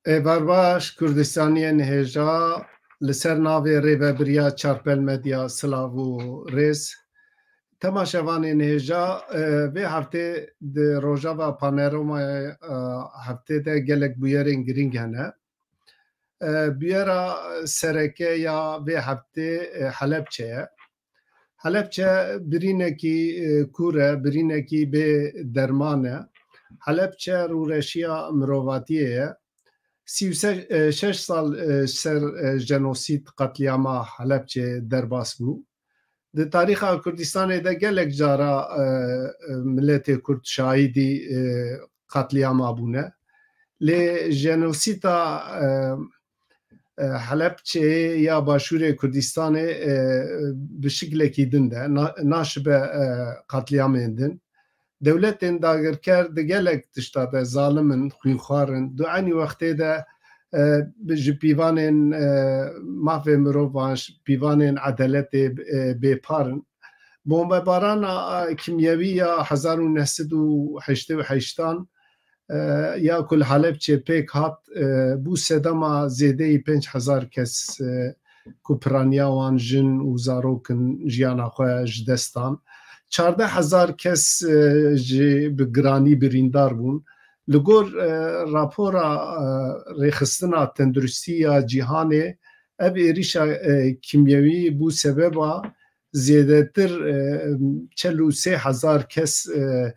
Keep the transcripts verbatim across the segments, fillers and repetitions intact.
Êvar baş, Kurdistaniyên hêja, li ser navê Rêvebiriya Çarpel Medya silav û rêz. Temaşevanên hêja, e, vê heftê di Rojava Panorama, e, heftê de gelek bûyerên girîng hene. E, bûyera sereke ya vê heftê, e, Helepçe ye. Helepçe birînekî, e, kûr e, birînekî bê derman e. Helepçe rûreşiya mirovatiyê ye. Sî û şeş sal, e, ser, e, jenosîd, qetlîama Helepçe derbas bû. Di tarîxa Kurdistanê de gelek cara, e, e, miletê Kurd şahidî, e, qetlîama bûne. Lê jenosîda, e, e, Helepçeyê ya Başûrê Kurdistanê, e, bi şiklekî din de na-, naşibe, e, qetlîamên din. Dewletên dagirker di gelek tişta de zalim in, xwînxwar in. Di enî wextê de, e, bi, ji pîvanên, e, mafê mirovan, ji pîvanên edeletê, e, bêpar in. Bombebarana, e, kimyewî ya hezar û neh sed û heştê û heştan, e, ya ku li Helepçê pêk hat, e, bû sedema zêdeyî pênc hezar kes, e, ku piraniya wan jin û zarok in, jiyana xwe ji dest dan. Çardeh hezar kes, e, jî bi giranî birîndar bûn. Li gor, e, rapora, e, Rêxistina Tenduristî ya Cîhanê, ev êrîşa, e, kimyewî bû sebeba zêdetir, e, çel û sê hezar kes, e,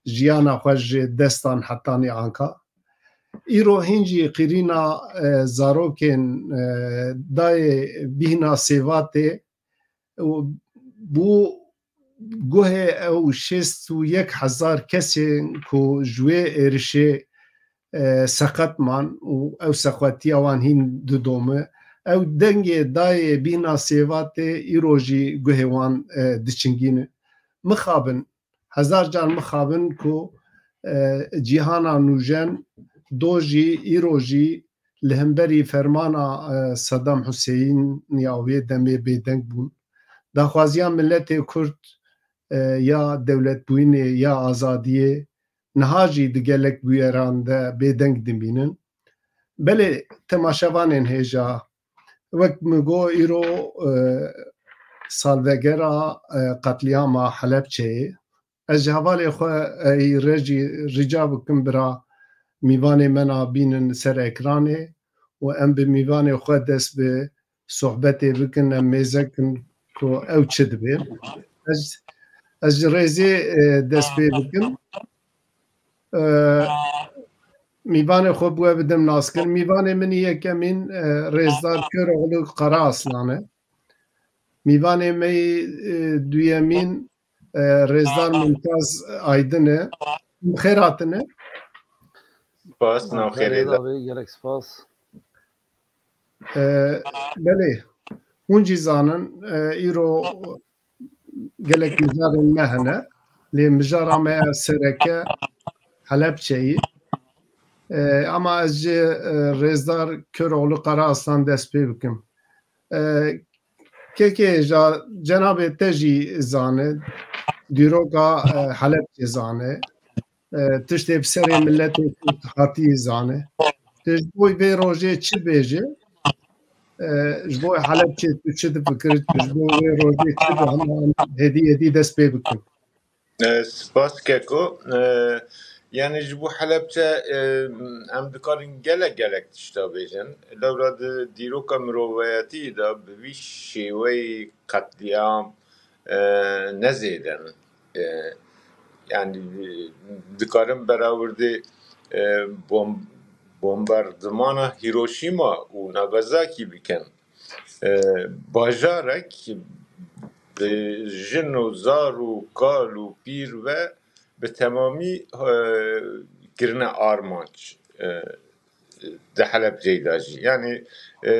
jiyana xwe ji dest dan hetanî anka. Îro hîn jî qîrîna, e, zarokên, e, dayê bîhna Sêvatê û bû guhê ew şêst û yek hezar kesên ku ji wê êrişê, e, seqet man û ew seqetiya wan hîn didome. Ew dengê dayê bîhna Sêvatê îro jî guhê wan, e, diçingîne. Mixabin, hezar car mixabin ku, e, cîhana nûjen do jî, îro jî li hemberî fermana, e, Saddam Huseyîn ya wê demê bêdeng bûn. Daxwaziya miletê Kurd, e, ya dewletbûyînê, ya azadiyê niha jî di gelek bûyeran de bêdeng dimînin. Belê temaşevanên hêja, wek min got, îro, e, salvegera, e, qetlîama Helepçeyê. Ez ji hevalê xwe, e, re jî rica bikim, bira mîvanê me na bînin ser ekranê û em bi mîvanê xwe dest bi sohbetê bikin, em mêze kin ku ew çi dibê. Ez, ez ji rêzê, e, dest pê bikim. E, mîvanê xwe bi we bidim naskir. Mîvanê min yekemîn, e, Rêzdar Köroğlu Karaaslan e. Mîvanê me yê, e, duyemîn, e, Rêzdar Mumtaz Aydin e. Bi xêr hatine. Spas, nav xêrê de. Abi, gelek spas. E, belê, hûn jî zanin, e, îro gelek mijarên me hene. Lê mijara me ya sereke Helepçeyî. E, ama ez ji, e, Rêzdar Köroğlu Karaaslan dest pê bikim. E, kekê ja cenabê te jî zane, dîroka, e, Helepçê zane. E, tiştê bi serê miletê Kurd hatî zane. Tu ji bo vê rojê çi bêje? E, ji bo Helepçê tu çi difikirî? Tu ji bo vê rojê çi dihema? Em hêdî hêdî dest pê bikin. E, spas keko. E, yani ji bo Helepçe, e, em dikarin gelek gelek tişta bêjin. Lewra di dîroka mirovayetî de bi vî şêweyî qetlîam, e, ne zêde ne. E, yani, e, dikarin berawirdê, e, bom-, bombardimana Hiroşîma û Nagasakî bikin. E, bajarek bi jin û zar û kal û pîr ve bi temamî, e, kirine armanc, e, di Helepçeyê de jî. Yani, e,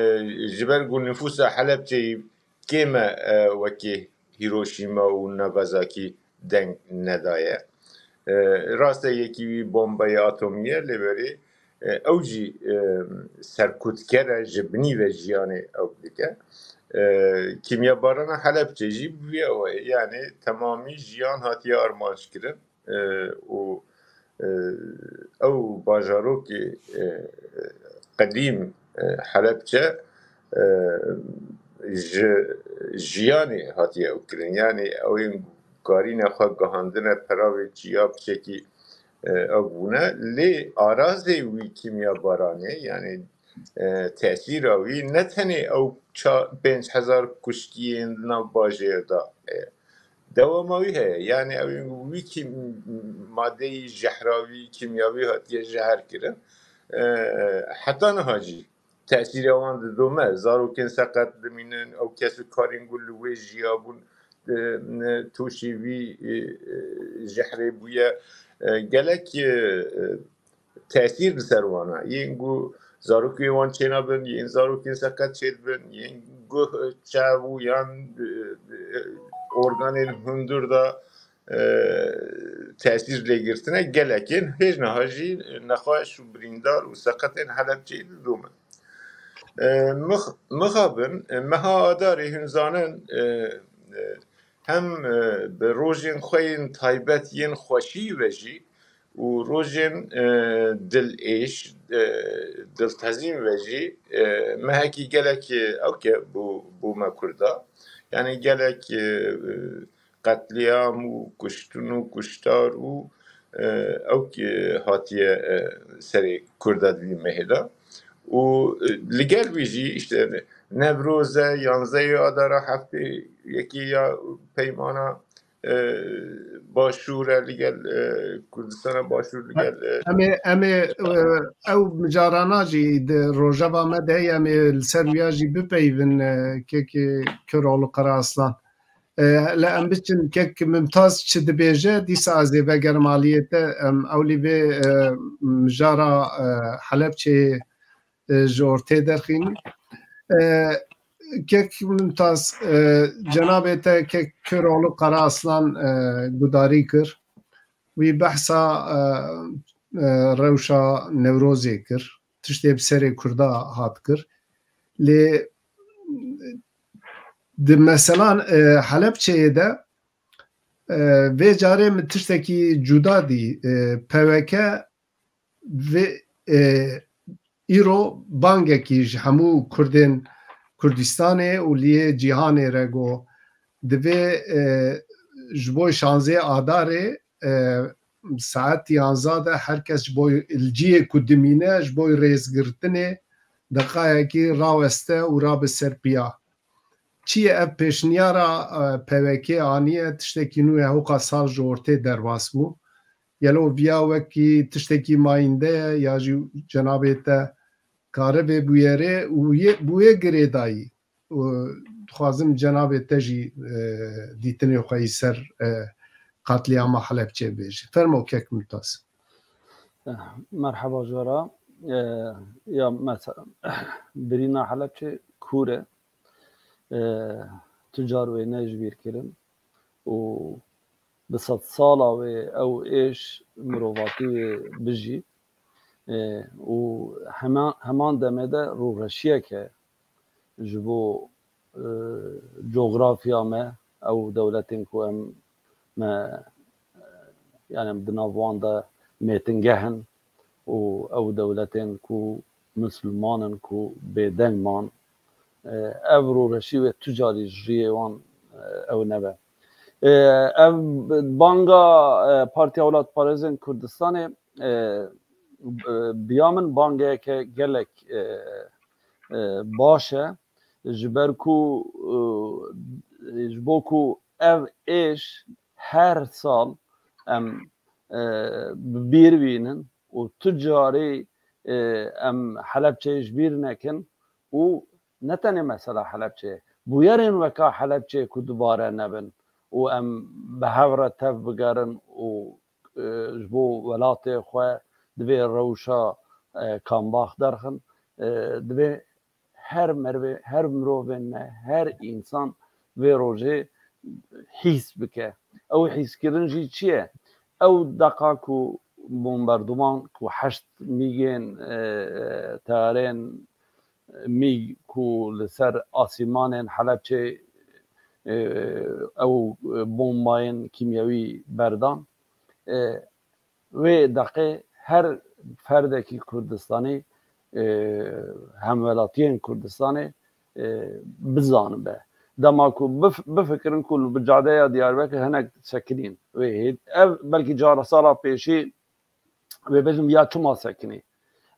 ji ber ku nifûsa Helepçeyî kêm e, e, wekî Hiroşîma û Nagasakî deng nedaye. E, rast e, yekî wî bombeyê atomî ye, lê berê, e, ew jî, e, serkutker e, ji binî ve jiyanê ew dike. E, kîmyabarana Helepçe jî bûye we, yani temamî jiyan hatiye armanc kirin, e, û, e, ew bajarokê, e, qedîm, e, Helepçe, e, ji jiyanê hatiye ew kirin. Yanî ew ên karîne xwe gihandine peravê çiya piçekî, e, ew bûne. Lê arazê wî kîmyabaranê, yanî, e, tesîra wî ne tenê ew ça-, pênc hezar kuştiyên di nav bajêr de heye. Dewama wî heye. Yanî ew ên wî kîm-, madeyî jehrawî, kîmyawî hatiye jeher kirin. E, heta niha jî tesîrê wan didome. Zarokên seqet dimînin, ew kes û karên ku li wê jiyabûn, e, tûşî vî, e, e, jehrê bûye. E, gelek, e, e, tesîr li ser wan e. Yên ku zarokê wan çênabin, yên zarokên seqet çêdibin, yên guh, çav û yan, e, e, organên hundir de, e, tesîr lê girtine, gelekên hêj niha jî nexweş û birîndar û seqetên Helepçeyê didomin. E, mix-, mixabin, e, meha Adarê hûn zanin, e, e, hem, e, bi rojên xwe yên taybet yên xweşî ve jî û rojên, e, dilêş, e, diltezîn ve jî, e, mehekî gelek, e, ewke bû, bû me Kurda. Yanî gelek, e, e, qetlîam û kuştin û kuştar û, e, ewk, e, hatiye, e, serê Kurda di vî mehê de. Û, e, li gel wî jî, işte, Newroz e, yanzeyê Adara, heftê yekê ya peymana, e, Başûr e, li gel, e, Kurdistana Başûr, li gel, e, Em ê, em ê, e, ew mijarana jî di rojeva me de heye, em ê li ser wiya jî bipeyvin, e, kekê Köroğlu Karaaslan. E, lê em biçin kek Mimtaz çi dibêje, dîsa ez ê vegerim aliyê te, em ewlî vê, e, mijara, e, Helepçeyê, e, ji ortê derxînin. E, kek Mimtaz, e, cenabê te kek Köroğlu Karaaslan, e, gudarî kir. Wî behsa, e, e, rewşa Newrozê kir. Tiştê bi serê Kurda hat kir. Lê di meselan, e, Helepçeyê de, e, vê carê min tiştekî cuda dî. E, P W K vê, e, îro bangekî ji hemû Kurdên Kurdistanê û liyê cîhanê re got, divê, e, ji bo şanzê Adarê, e, saet yanza de her kes ji bo li cihê ku dimîne, ji bo rêzgirtinê deqayekî raweste û rabe ser piya. Çi ye ev pêşniyara, e, P W K aniye, tiştekî nû ye, hewqa sal ji ortê derbas bû. Gelo viya wekî tiştekî mayînde ye ya jî cenabê te kare vê bûyerê û yê, bûyê girêdayî? Û dixwazim cenabê te jî, e, dîtinê xwe yî ser, e, qatlîama Helepçê bêjî. Fermo kek Mimtaz. Merheba ji we re. E, ya mesela, birîna Helepçê kûr e. E, tu car wê ne ji bîr kirin û bi sedsala wê ew êş mirovatî wê bijî. E, û hema-, heman demê de rûreşiyeke ji bo, e, cografiya me, ew dewletên ku em, me, yani em di nav wan de mêtingeh in û ew dewletên ku misilman in, ku bêdeng man, e, ev rûreşî wê tu carî ji riyê wan, e, ew nebe. E, ev banga, e, Partiya Welatparêzên Kurdistanê, e, e, biya min bangeyeke gelek, e, e, baş e, ji ber ku, e, ji bo ku ev êş her sal em, e, bi bîr bînin û tu carî, e, em Helepçeyê ji bîr nekin û ne tenê mesela Helepçeyê, bûyerên weka Helepçeyê ku dubare nebin û em bi hev re tev bigerin û, e, ji bo welatê xwe di vê rewşa, e, kambax derxin, e, divê her merivê, her mirovê me, her însan vê rojê hîs bike. Ew hîskirin jî çi ye? Ew deqa ku bombarduman, ku heşt mîgên, e, e, teyarên mîg ku li ser asîmanên Helepçê, e, ew bombayên kîmyewî berdan, e, wê deqê her ferdekî Kurdistanî e, hemwelatiyên Kurdistanê, e, bizanibe. Dema ku bif-, bifikirin ku li bi cadeya Diyarbekir hinek sekinîn. Wê hê-, ev belkî cara sala pêşî wê bêjim ya çima sekinî.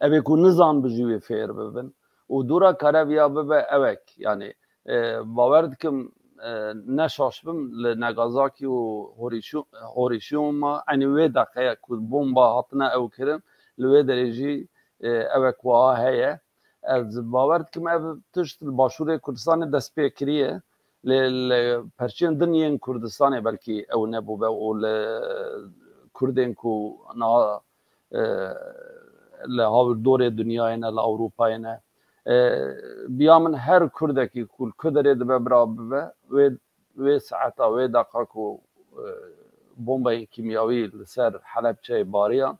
Ev ê ku nizan bi jî wê fêr bibin. Û dûra kare viya bibe ewek. Yani, e, bawer dikim, e, ne şaş bim li Nagasaki û Horishi-, Hiroshima, enî wê deqeya ku bomba hatine ew kirin, li wê derê jî, e, ewek wiha heye. Ez bawer dikim ev tişt li Başûrê Kurdistanê dest pê kiriye. Lê li perçiyên din yên Kurdistanê belkî ew nebûbe û li Kurdên ku niha, e, li hawirdorê dinyayê ne, li Ewropayê ne. E, biya min her Kurdekî ku li ku derê dibe bira bibe, wê, wê saeta, wê deqa ku, e, bombayên kîmyawî li ser Helebçeyê bariyan,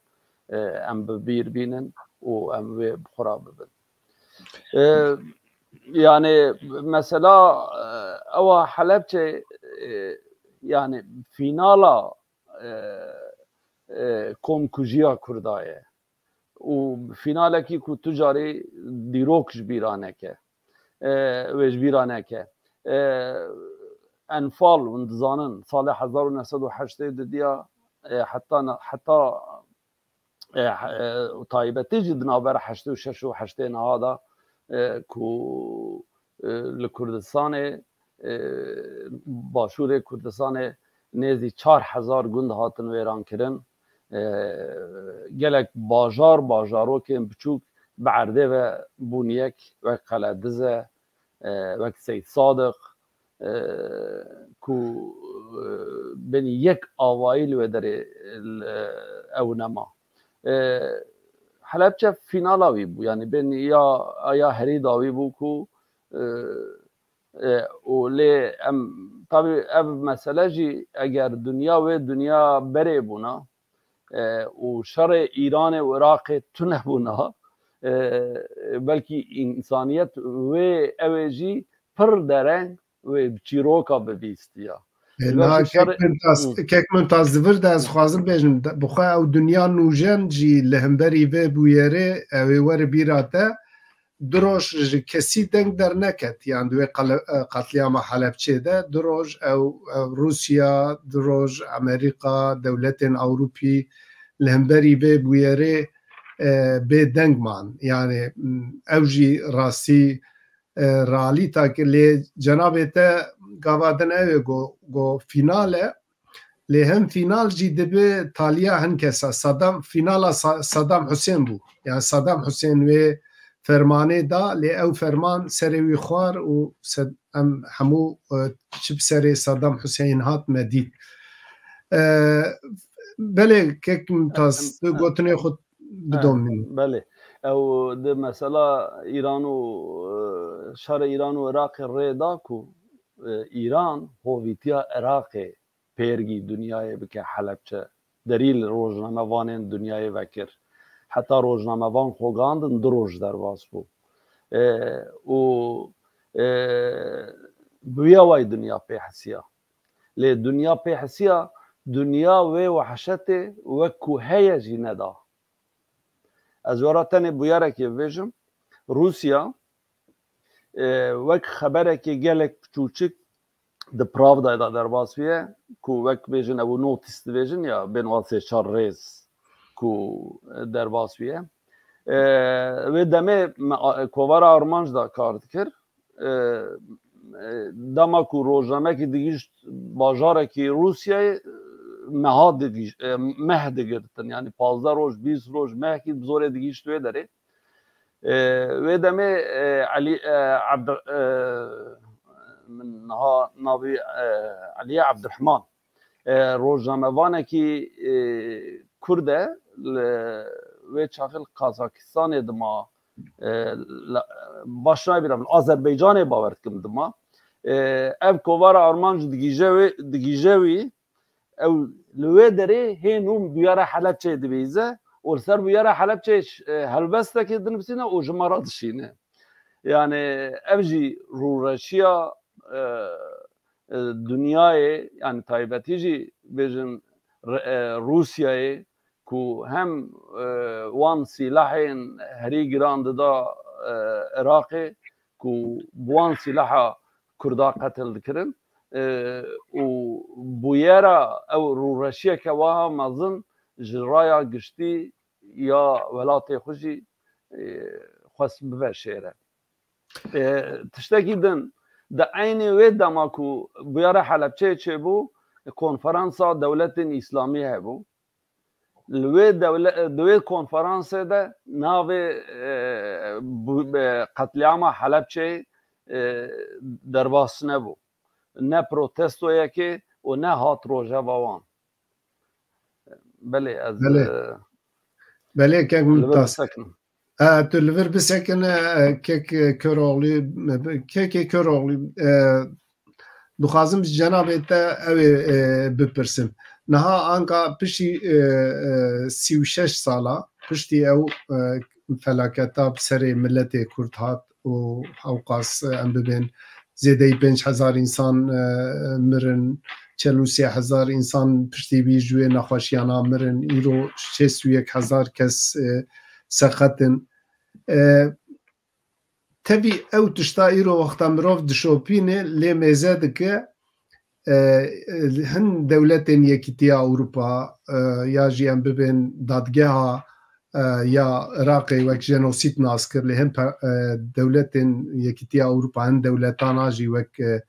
e, em bi bîr bînin û em wê bi xwe re bibin. E, yani mesela, e, ewa Helebçe, e, yani fînala, e, e, komkujiya Kurda ye. Û fînalekî ku tu carî dîrok ji bîra neke. E, wê ji bîra neke. E, Enfal, hûn dizanin, salê hezar û neh sed û heştê û du diya, e, heta na-, heta e, e, taybetî jî di navbera heştê û şeş û heştê niha de, e, ku, e, li Kurdistanê, e, Başûrê Kurdistanê nêzî çar hezar gund hatin wêrankirin. E, gelek bajar, bajarokên biçûk bi erdê ve bûn yek, wek Qeledize, e, wek Seyd Sadiq, e, ku, e, benî yek avayî li wê derê, e, ew nema. E, Helebçe fînala wî bû, yani benî ya, ya herî dawî bû ku, e, e, û lê em, tabî ev mesele jî eger dinya wê dinya berê bûna, e, û şerê Îranê û Iraqê tune bûna, e, belkî însaniyet wê ew ê jî pir dereng wê bi çîroka bibîstiya. E, Belkî niha şerê- Kek Mumtaz, Hı. Kek Mumtaz di vir de ez dixwazim bêjim, de-, bi xwe ew dinya nûjen jî li hemberî vê bûyerê ew ê were bîra te, du roj ji kesî deng derneket, yan di wê qele-, e, qetlîama Helebçê de, du roj ew, ew Rûsya, du roj Amerîka, dewletên Ewropî li hemberî vê bûyerê, e, bê deng man. Yani, m, ew jî rastî, e, realîta ki lê cenabê te gava din ew ê go, go fînal e, lê hem fînal jî dibe taliya hin kesa. Saddam, fînala Sa-, Saddam Husên bû. Yani Saddam Husên wê fermanê da, lê ew ferman serê wî xwar û sed-, em hemû, e, çi bi serê Saddam Husên hat me dît. E, belê, Kek Mumtaz, Em, tu em, gotinê xwe bidomînin. Belê. Ew di mesela Îran û, e, şerê Îran û Iraqê rê da ku, e, Îran hovîtiya Iraqê pêrgî dinyayê bike Helebçe. Derî li rojnamevanên dinyayê vekir. Heta rojnamevan xwe gandin du roj derbas bû. E, û, e, bi wî awayî dinya pê hesiya. Lê dinya pê hesiya, dinya wê wehşetê wek ku heye jî neda. Ez wera tenê bûyerekê bêjim. Rûsya, e, wek xeberekê gelek piçûçik di Pravdayê de derbas bûye, ku wek bêjin ew notis dibêjin ya, bên wa sê çar rêz ku derbas bûye. E, wê demê me, a, kovara armanc de kar dikir. E, e, dema ku rojnamekî digihîşt bajarekî Rûsyayê, e, meha digihîş-, e, meh digirtin. Yani pazdeh roj, bîst roj, mehkî bi zorê digihîşt wê derê. E, wê demê, e, Elî, e, Ebdi-, e, min niha navî, e, Eliyê Ebdirehman, e, rojnamevanekî, e, Kurd e, li wê çaxê li Kazakistanê dima, e, la-, baş nabînim, li Azerbaycanê bawer dikim dima. E, ev kovara armanc digihîje wê, digihîje wî, ew li wê derê hê nû bûyera Helebçeyê dibihîze û li ser bûyera Helebçeyê ş-, e, helbestekê dinivîsîne û ji me re dişîne. Yani ev jî rûreşiya, e, e, dinyayê, yani taybetî jî bêjin re-, e, Rûsyayê, ku hem, e, wan sîlahên herî giran dida, e, Iraqê, ku bi wan sîlaha Kurda qetil dikirin, e, û bûyera ew rûreşiyeke wiha mezin ji raya giştî ya welatê xwe jî, e, xwest biveşêre. E, tiştekî din, di eynî wê dema ku bûyera Helebçeyê çêbû, konferansa dewletên Îslamî hebû. Li wê dewle-, di wê konferansê de navê, e, bu-, e, qetlîama Helebçeyê, e, derbas nebû. Ne protestoyekê û ne hat rojeva wan. Belê, ez, Belê. e, Belê, kek li vir Mumtaz. bisekinin. E, tu li vir bisekine, e, kek, e, Köroğlu, e, kekê Köroğlu, e, dixwazim ji cenabê te ew ê, e, bipirsim. Niha anka piştî, e, e, sî û şeş sala, piştî ew, e, felaketa bi serê miletê Kurd hat û hewqas, e, em bibên zêdeyî pênc hezar însan, e, mirin, çel û sê hezar însan piştî vî ji wê nexweşiyana mirin, îro şêst û yek hezar kes, e, seqet in. E, tevî ew tişta îro wexta mirov dişopîne lê mêze dike, e, e, hin dewletên Yekîtiya Ewropa, e, ya jî em bibên dadgeha, e, ya Iraqê wek jenosîd nas kir, lê hin pe-, e, dewletên Yekîtiya Ewropa, hin dewletana jî wek, e,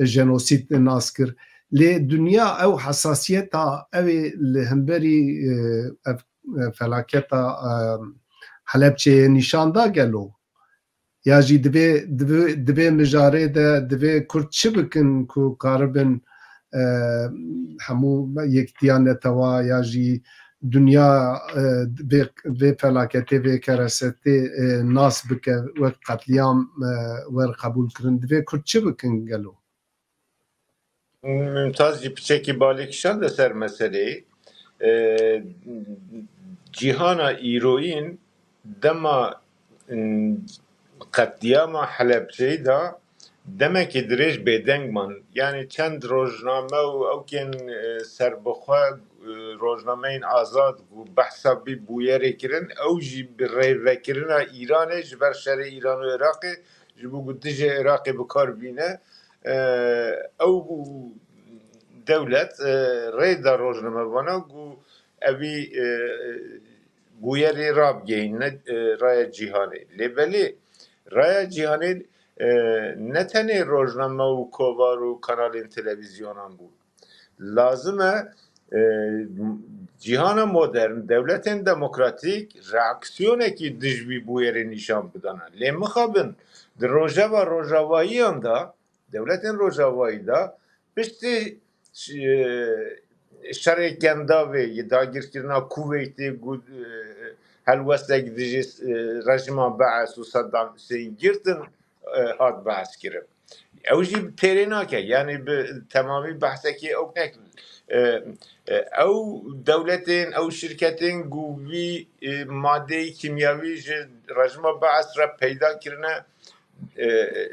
jenosîd nas kir. Lê dinya ew hesasiyeta ew ê li hemberî, e, ev, e, felaketa, e, Helebçeyê nîşan da gelo? Ya jî divê, divê, divê mijarê de divê Kurd çi bikin ku karibin, e, hemû yektiya netewa ya jî dinya, e, vê, vê felaketê, vê keresetê, e, nas bike, wek qetliyam, e, wer qebûl kirin. Divê Kurd çi bikin gelo? Mumtaz jî piçekî balê kişand li ser meseleyê. E, cîhana îroyîn dema, m, qetliyama Helebçeyê de demekê dirêj bêdeng man. Yanî çend rojname û ewkên, e, serbixwe, e, rojnameyên azad û behsa bî bûyerê kirin, ew jî bi rêvekirina Îranê ji ber şerê Îran û Iraqê ji bo ku dijê Iraqê bi kar bîne, e, ew dewlet, e, rê da rojnamevana ku evî, e, bûyerê rabigihîne, e, raya cîhanê. Lê belê raya cîhanê, e, ne tenê rojname û kovar û kanalên televîzyonan bû. Lazim e, e, cîhana modern, dewletên demokratîk reaksiyonekî dij vî bûyerê nîşan bidana. Lê mixabin di rojeva rojavayiyan de, dewletên rojavayî de piştî, e, şerê Kendavê, yê dagirkirina Kuweytê, ku, e, helwestek dijî, e, rejîma Bees û Saddam Hussein girtin, e, hat behs kirin. Ew jî têrê nake, yanî bi temamî behsekê ew nek. E, e, ew dewletên, ew şirketên ku vî, e, madeyê kîmyawî ji rejîma Bees re peyda kirine, e,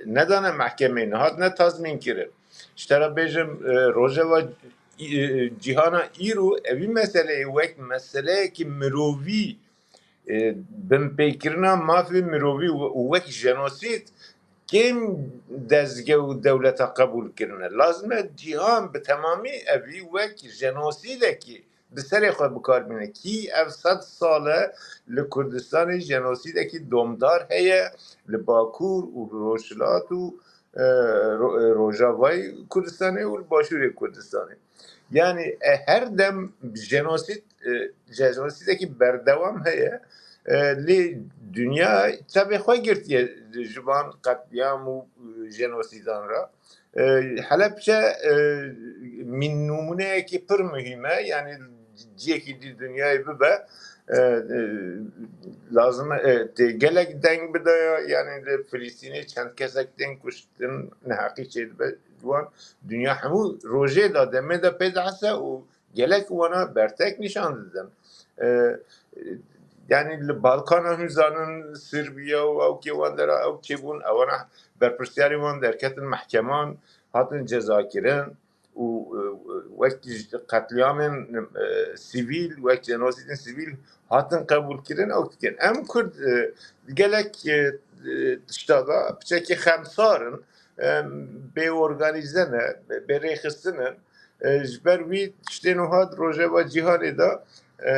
nedane mehkemeyê, nehatine tazmîn kirin. Ji te re bêjim, e, rojeva, e, cîhana îro evî meseleyê wek meseleyekî mirovî, e, binpêkirina mafê mirovî û, û wek jenosîd kêm dezge û dewleta qebûl kirine. Lazim e cîhan bi temamî evî wek jenosîdekî bi serê xwe bi kar bîne. Kî ev sed sal e li Kurdistanê jenosîdekî domdar heye, li Bakur û Rojhilat û, e, ro-, e, Rojavayê Kurdistanê û li Başûrê Kurdistanê. Yanî, e, her dem jenosîd, e, jenosîdekî berdewam heye. E, lê dinya çavê xwe girtiye ji van qetliyam û, e, jenosîdan re. E, Helebçe, e, min-, nimûneyekî pir muhîm e. Yanî ciyekî dî dinyayê bibe, e, e, lazim e, tê gelek deng bidaya. Yanî li Filistînê çend kesek tên kuştin, neheqî çêdibe ji wan. Dinya hemû rojê de, demê de pê dihese û gelek wana bertek nîşan didin. E, e, yanî li Balkana hûn zanin, Sirbiya û ewkê wan dera ew çêbûn, ewana berpirsiyarê wan derketin mehkeman, hatin cezakirin û, e, wek ji qetlîamên, e, sivîl, wek jenosîdên sivîl hatin qebûlkirin, ew dikin. Em Kurd, e, gelek, e, e, tişta de piçekî xemsar in, e, bê organîze ne, bê, bê rêxistin in. E, ji ber wî tiştên wiha di rojeva cîhanê de, e,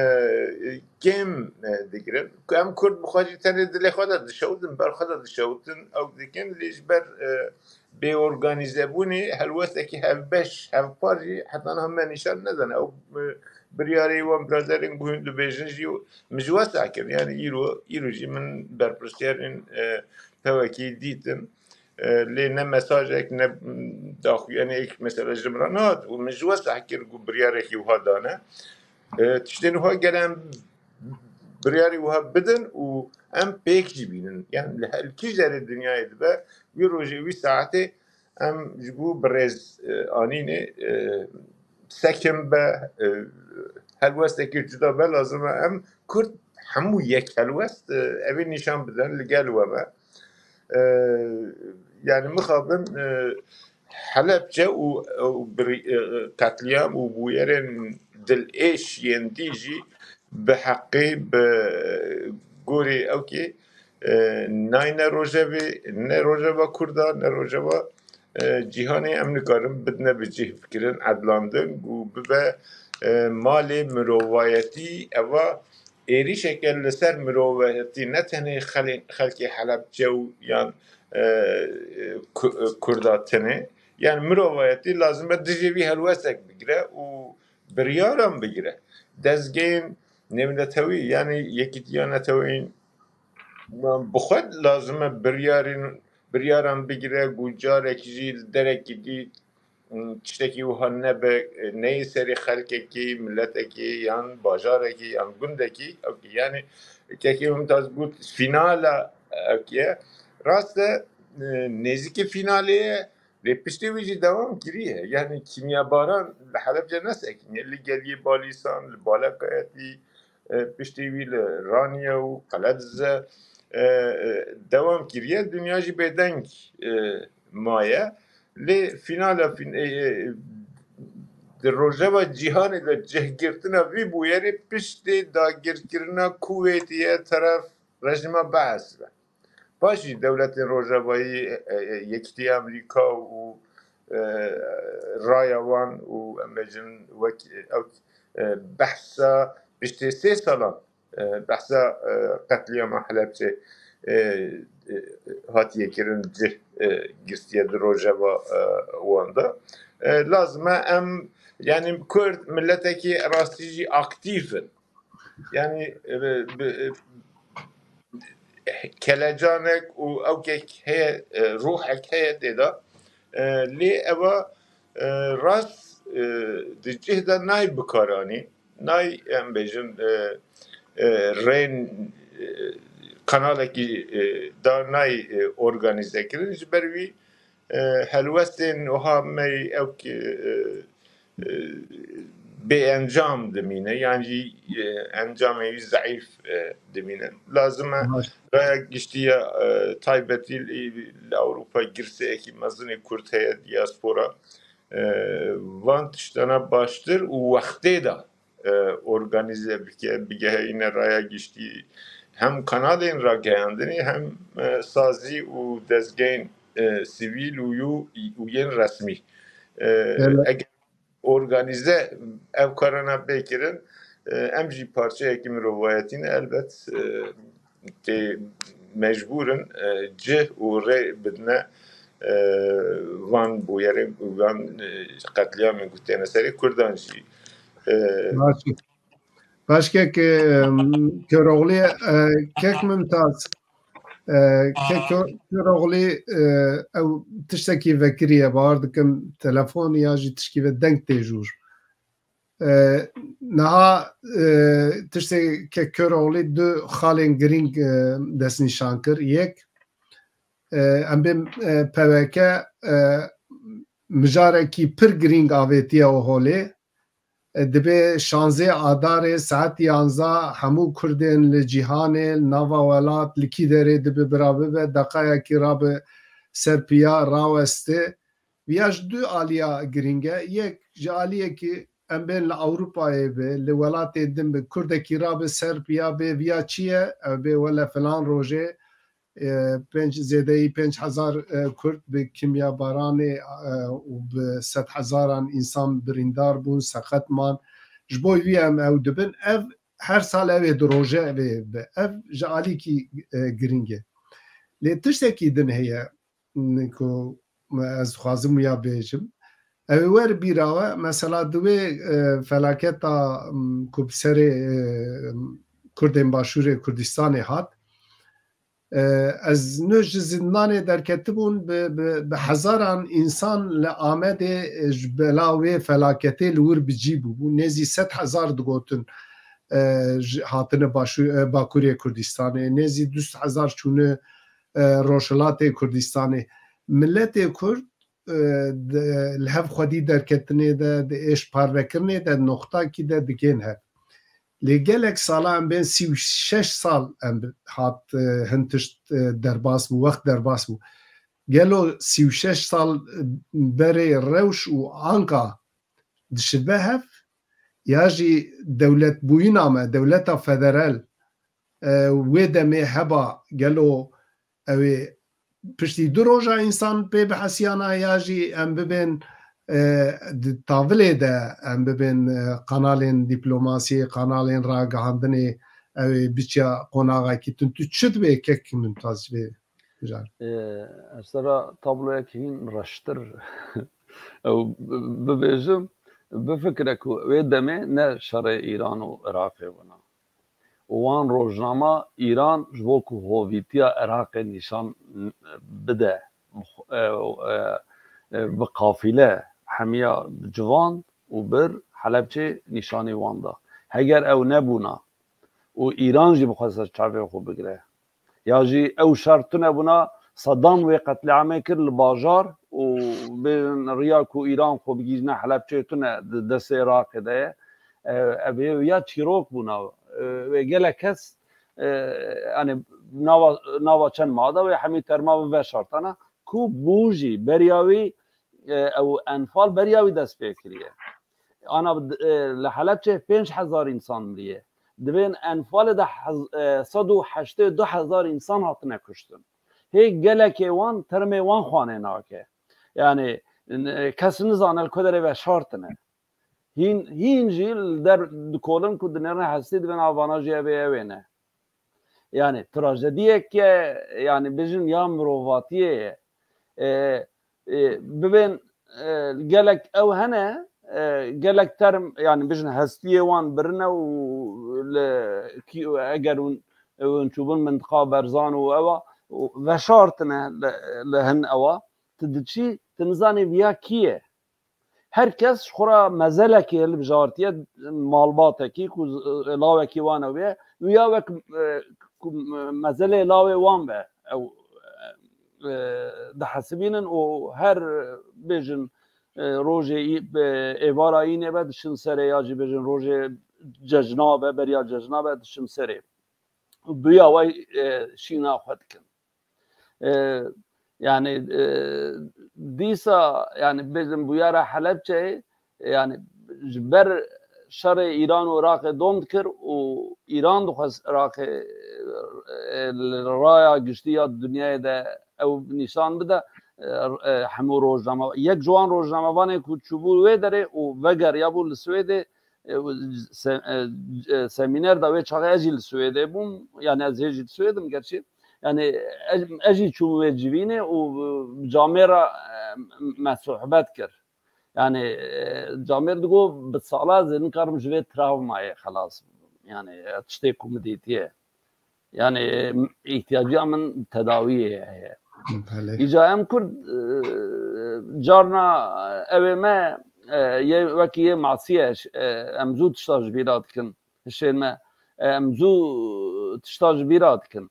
kêm, e, digirin. Ku em Kurd bi xwe jî tenê dilê xwe de dişewtin, ber xwe de dişewtin, ew dikin, lê ji ber, e, bêorganîzebûnê helwestekî hevbeş, hevpar jî heta niha me nîşan nedane. Ew, e, biryarê wan biraderên ku hûn dibêjin jî min ji we seh kir. Yani îro, îro jî min berpirsiyarên, e, P Y K'yê dîtin. E, lê ne mesajek, ne, m, daxuyaniyek mesela ji min re nehat û min ji we seh kir ku biryareke wiha dane. E, tiştên wiha gere em biryarê wiha bidin û em pêk jî bînin. Yani li her kî jere dinyayê dibe, wî rojê, wî saetê em ji bo birêz, e, anînê, e, sekin be, e, helwestekî cuda be, lazim e em Kurd hemû yek helwest, e, evê nîşan bidin, li gel we be. E, yani mixabin, e, Helepçe û, û bir-, e, qetlîam û bûyerên dilêş yên dî jî bi heqî, bi gorî ewkê, e, nayne rojevê, ne rojeva Kurda, ne rojeva, e, cîhanê em nikarin bidine bi cih bikirin, edlandin û bibe, e, malê mirovayetî. Eva êrîşeke li ser mirovayetî, ne tenê xelê-, xelkê Helebce û yan, e, Ku-, Kurda tenê. Yani mirovayetî lazim e dijê vî helwestek bigire û biryaran bigire. Dezgehên nêvnetewî, yani Yekîtiya Neteweyên, bi xwe lazim e biryarên, biryaran bigire, ku carekî jî li derekî dî, ım, tiştekî wiha nebe, e, neyê serê xelkekî, miletekî, yan bajarekî, yan gundekî, ewkî, yani kekê Mumtaz got, fînala, ewkî ye. Rast e, e, nêzîkî fînalê ye, lê piştî wî jî dewam kiriye. Yani kîmyabaran li Helebce nesekiniye. Li Geliyê Balîsan, li Balekayetî, e, piştî wî li Raniye û Qeledize, e, e, dewam kiriye. Dinya jî bêdeng, e, maye. Lê fînala fîn-, e, e, di rojeva cîhanê de cihgirtina vî bûyerê piştê dagirkirina Kuwêtê ye teref rejîma Bees ve. Paşî dewletên rojavayî, e, e, Yekîtiya Amerîka û, e, raya wan û em bêjin wek, e, ew, e, behsa piştê sê salan, e, behsa, e, qetlîama Helebçê, e, e, hatiye kirin, cih, e, girtiye di rojeva, e, wan de. E, lazim e em, yani Kurd miletekî rastî jî aktîf in. Yani, e, bi, e, kelecanek û ewkek heye, e, ruhek heye tê de. E, lê eva, e, rast, e, di cih de nayê bikaranî, nayê, em bêjin, e, e, rên, e, kanalekî, e, da nayê, e, organîze kirin. Ji ber wî, e, helwestên wiha me ewk, e, e, bê encam dimîne, yan jî, e, encamê wî zeîf, e, dimîne. Lazim e Baş. raya giştî ya, e, taybetî li, li Ewropa girseyekî mezin ê Kurd heye, diaspora, e, van tiştana baştir û wextê de, e, organîze bike, bigehîne raya giştî. Hem kanalên rageyandinê, hem, e, sazî û dezgehên, e, sivîl û yû-, û yên resmî. E, Evet. Eger organîze ev karana bê kirin, e, em jî parçeyekî mirovayetî ne, elbet, e, tê mecbûr in, e, cih û rê bidine, e, van bûyerên, van, e, qetlîamên ku têne serê Kurdan jî. E, Baş e. Baş kek, e, Köroğlu, e, kek Mümtaz, e, kek Kö-, Köroğlu, e, ew tiştekî vekiriye, bawer dikim telefon ya jî tişkî ve deng tê jûr. E, niha, e, tiştê kek Köroğlu du xalên girîng, e, destnîşan kir. Yek, e, em bê, e, P Y K, e, mijarekî pir girîng avêtiye û holê. E, dibê şanzê Adarê saet yanza hemû Kurdên li cîhanê, li nava welat, li kî derê dibe bira bibe, deqayekî rabe ser piya, raweste. Viya ji du aliya girîng e. Yek, ji aliyekî em bên li Ewropayê be, li welatê din be, Kurdekî rabe ser piya bê viya çi ye, ew bê wele filan rojê, e, pênc, zêdeyî pênc hezar, e, Kurd bi kimyabaranê, e, û bi sedhezaran însan birîndar bûn, seqet man. Ji bo vî em ew dibin. Ev her sal ew ê du roje ev ê be. Ev ji alîkî, e, girîng e. Lê tiştekî din heye, m, ku ez dixwazim wiya bêjim. Ew ê wer bîra we, mesela di wê, e, felaketa, m, ku bi serê, e, Kurdên Başûrê Kurdistanê hat, e, ez nû ji zindanê derketibûn, bi, bi, bi hezaran însan li Amedê, e, ji bela wê felaketê li wir bi cî bûbû. Nêzî sed hezar digotin, e, ji, hatine başû-, e, Bakurê Kurdistanê, nêzî du sed hezar çûne, e, Rojhilatê Kurdistanê. Miletê Kurd, e, di, li hev xwedî derketinê de, di êş parvekirinê de, noxtakî de digên hev. Lê gelek sala em bên sî û şeş sal em bi-, hat, e, hin tişt, e, derbas bû, wext derbas bû. Gelo sî û şeş sal, e, berê rewş û anka dişibe hev, ya jî dewletbûyîna me, dewleta federal, e, wê demê heba gelo ew ê piştî du roja însan pê bihesiyana ya jî em bibên, e, di tavilê de em bibên, e, kanalên dîplomasiyê, kanalên ragihandinê, ew ê biçiya qonaxekî tund. Tu çi dibê kek Mumtaz ji vê bijar? E, ez te re tabloyek hîn reştir ew bibêjim, bifikire ku wê demê ne şerê Îran û Iraqê bûna. Û wan rojnama Îran ji bo ku hovîtiya Iraqê nîşan bide, e, e, e, bi qafîle hemiya civand û bir Helebçê nîşanî wan da. Heger ew nebûna û Îran jî bixwesta çavê xwe bigire, ya jî ew şert tune bûna, Saddam wê qetlîamê kir li bajar û bêjin riya ku Îran xwe bigihîjne Helebçê tune di destê Iraqê de ye. E, ev ê ya çîrok bûna. E, wê gelek kes, e, yani nava, nava çend ma da wê hemî terma bi veşartana ku bû jî beriya wî, e, ew enfal beriya wî dest pê kiriye. Ana, e, li Helebçê pênc hezar însan miriye. Di vên enfalê de hez-, e, sed û heştê du hezar însan hatine kuştin. Hê gelekê wan termê wan xwanê nake. Yani, n-, kes nizane li ku derê veşartine. Hîn, hîn jî li der dikolin ku dinêrine hestî dibên avana jî ev ê ew ê ne. Yani trajediyeke, yani bijin ya mirovatiyê ye. E, e, bibên, e, gelek ew hene, e, gelek term, yani bijin hestiyê wan birine û li kî, eger hûn, hûn çûbûn mintiqa Berzan û ewa, û veşartine li, li hin ewa, tu diçî, tu nizanî viya kî ye. Her kes ji xwe re mezelekê hilbijartiye, malbatekî ku z-, lawekî wan ew ye, û ya wek, e, ku, e, mezelê lawê wan be ew, e, dihesibînin û her, bêjin, e, rojê î-, e, êvara înê be diçin serê ya jî bêjin rojê cejna be, beriya cejna be diçin serê. Û bi ya wê, e, şîna xwe dikin. E, yani, e, dîsa, yani, bêjin bûyera Helebçeyê, yani, ji ber şerê Îran û Iraqê dom dikir û Îran dixwest Iraqê, e, li raya giştî ya dinyayê de ew nîşan bide, e, e, hemû rojname-, yek ji wan rojnamevanê ku çûbû wê derê û vegeriyabû li Swêdê, e, se-, e, e, semîner da wê çaxê ez jî li Swêdê bûm, yani ez hê jî li Swêd im gerçî. Yani ez, ez jî çûm wê civînê û, e, camêra, e, me sohbet kir. Yani, e, camêr digo, bi sala ez ê nikarim ji vê travmayê xelas bibim. Yani, e, tiştê ku min dîtiye. Yani, e, îhtiyaciya min tedawiyê heye. Belê. Îca em Kurd, e, carna, e, ew ê me, e, yê wekî yê masî ye, e, em zû tişta ji bîra dikin. Hişên me, e, em zû tişta ji bîra dikin.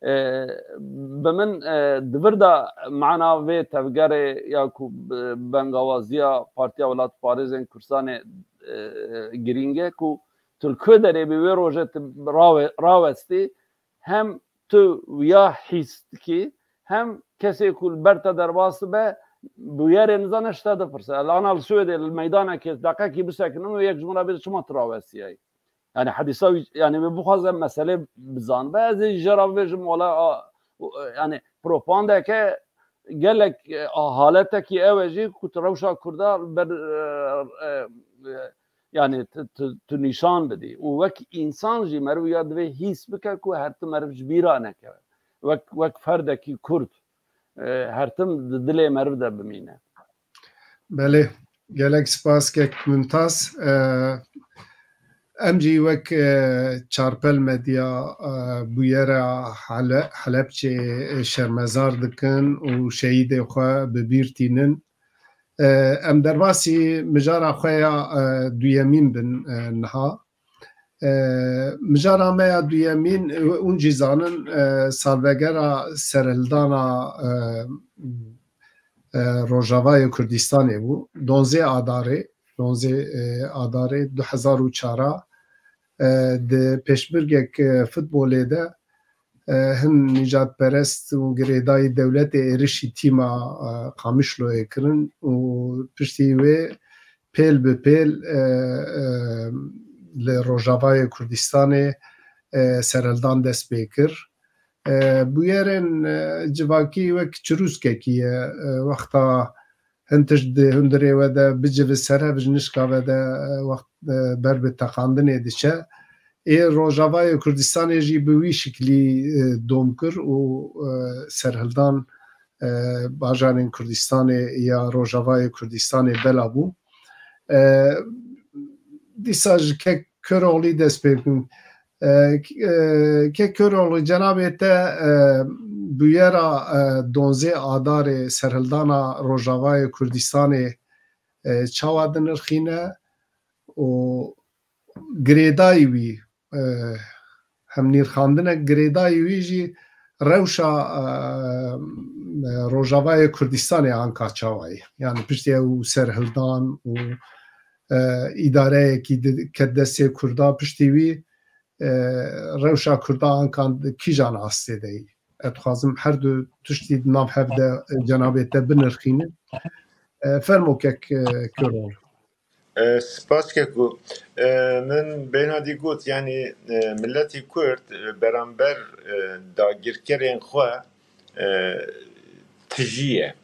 E, bi min, e, di vir de mana vê tevgerê ya ku, e, bengawaziya Partiya Welatparêzên Kurdistanê, e, girîng e ku tu li ku derê bî wê rojê tu rawe-, rawestî, hem tu ya hîs dikî, hem kesê ku li ber te derbas dibe, bûyerê nizane ji te dipirse. Elana li Swêdê li meydanekê deqekî bisekinin û yek ji min re bêje çima tu rawestiyayî. Yani hedîsa wî, yani min bixwaze meselê bizanbe, ez ê ji ra bibêjim, wala, a, yani propagandeke gelek, e, a, haletekî ew e jî ku tu rewşa Kurda ber, e, e, e, yani tu, tu, tu nîşan bidî. Û wek însan jî meriv ya divê hîs bike ku her tim meriv ji bîra nekeve. Wek, wek ferdekî Kurd, e, her tim di dilê meriv de bimîne. Belê, gelek spas kek Mumtaz. E, em jî wek, e, Çarpel Medya, e, bûyera Hele-, Helepçê, e, şermezar dikin û şehîdê xwe bi bîr tînin. E, em derbasî mijara xwe ya, e, duyemîn bin, e, niha. E, mijara me ya duyemîn, e, hûn jî zanin, e, salvegera serhildana, e, e, Rojavayê Kurdistanê bû. Donzê Adarê, donzê, e, Adarê du hezar û çar a, e, di pêşbirgek, e, futbolê de, e, hin nîjadperest û girêdayî dewletê êrişî tîma, e, Qamişloyê kirin û piştî wê pêl bi pêl, e, e, li Rojavayê Kurdistanê, e, serhildan dest pê kir. E, bûyerên, e, civakî wek çirûskekî ye. E, wexta hin tişt di hundirê we de bicive, sere bi ji nişka ve de, e, wext, e, ber bi teqandinê diçe. Ê Rojavayê Kurdistanê jî bi wî şiklî, e, dom kir û, e, serhildan, e, bajarên Kurdistanê ya Rojavayê Kurdistanê bela bû. E, dîsa ji kek Köroğlî dest pê bikin. E, e, kek Köroğlu, cenabê te, e, bûyera, e, donzê Adarê serhildana Rojavayê Kurdistanê, e, çawa dinirxîne û girêdayî wî, e, hem nîrxandine, girêdayî wî jî rewşa, e, e, Rojavayê Kurdistanê anka çawa ye? Yani piştî ew serhildan û, e, îdareyekî di-, ket destê Kurda, piştî wî, e, rewşa Kurda ankan di kîjan astê de ye? Ez dixwazim her du tiştî di nav hev de, e, cenabê te binirxînin. E, fermo kek, e, Köroğlu. E, spas keko. E, min bêhna dî got, yani, e, miletî Kurd, e, beramber, e, dagirkerên xwe, e, tijî ye.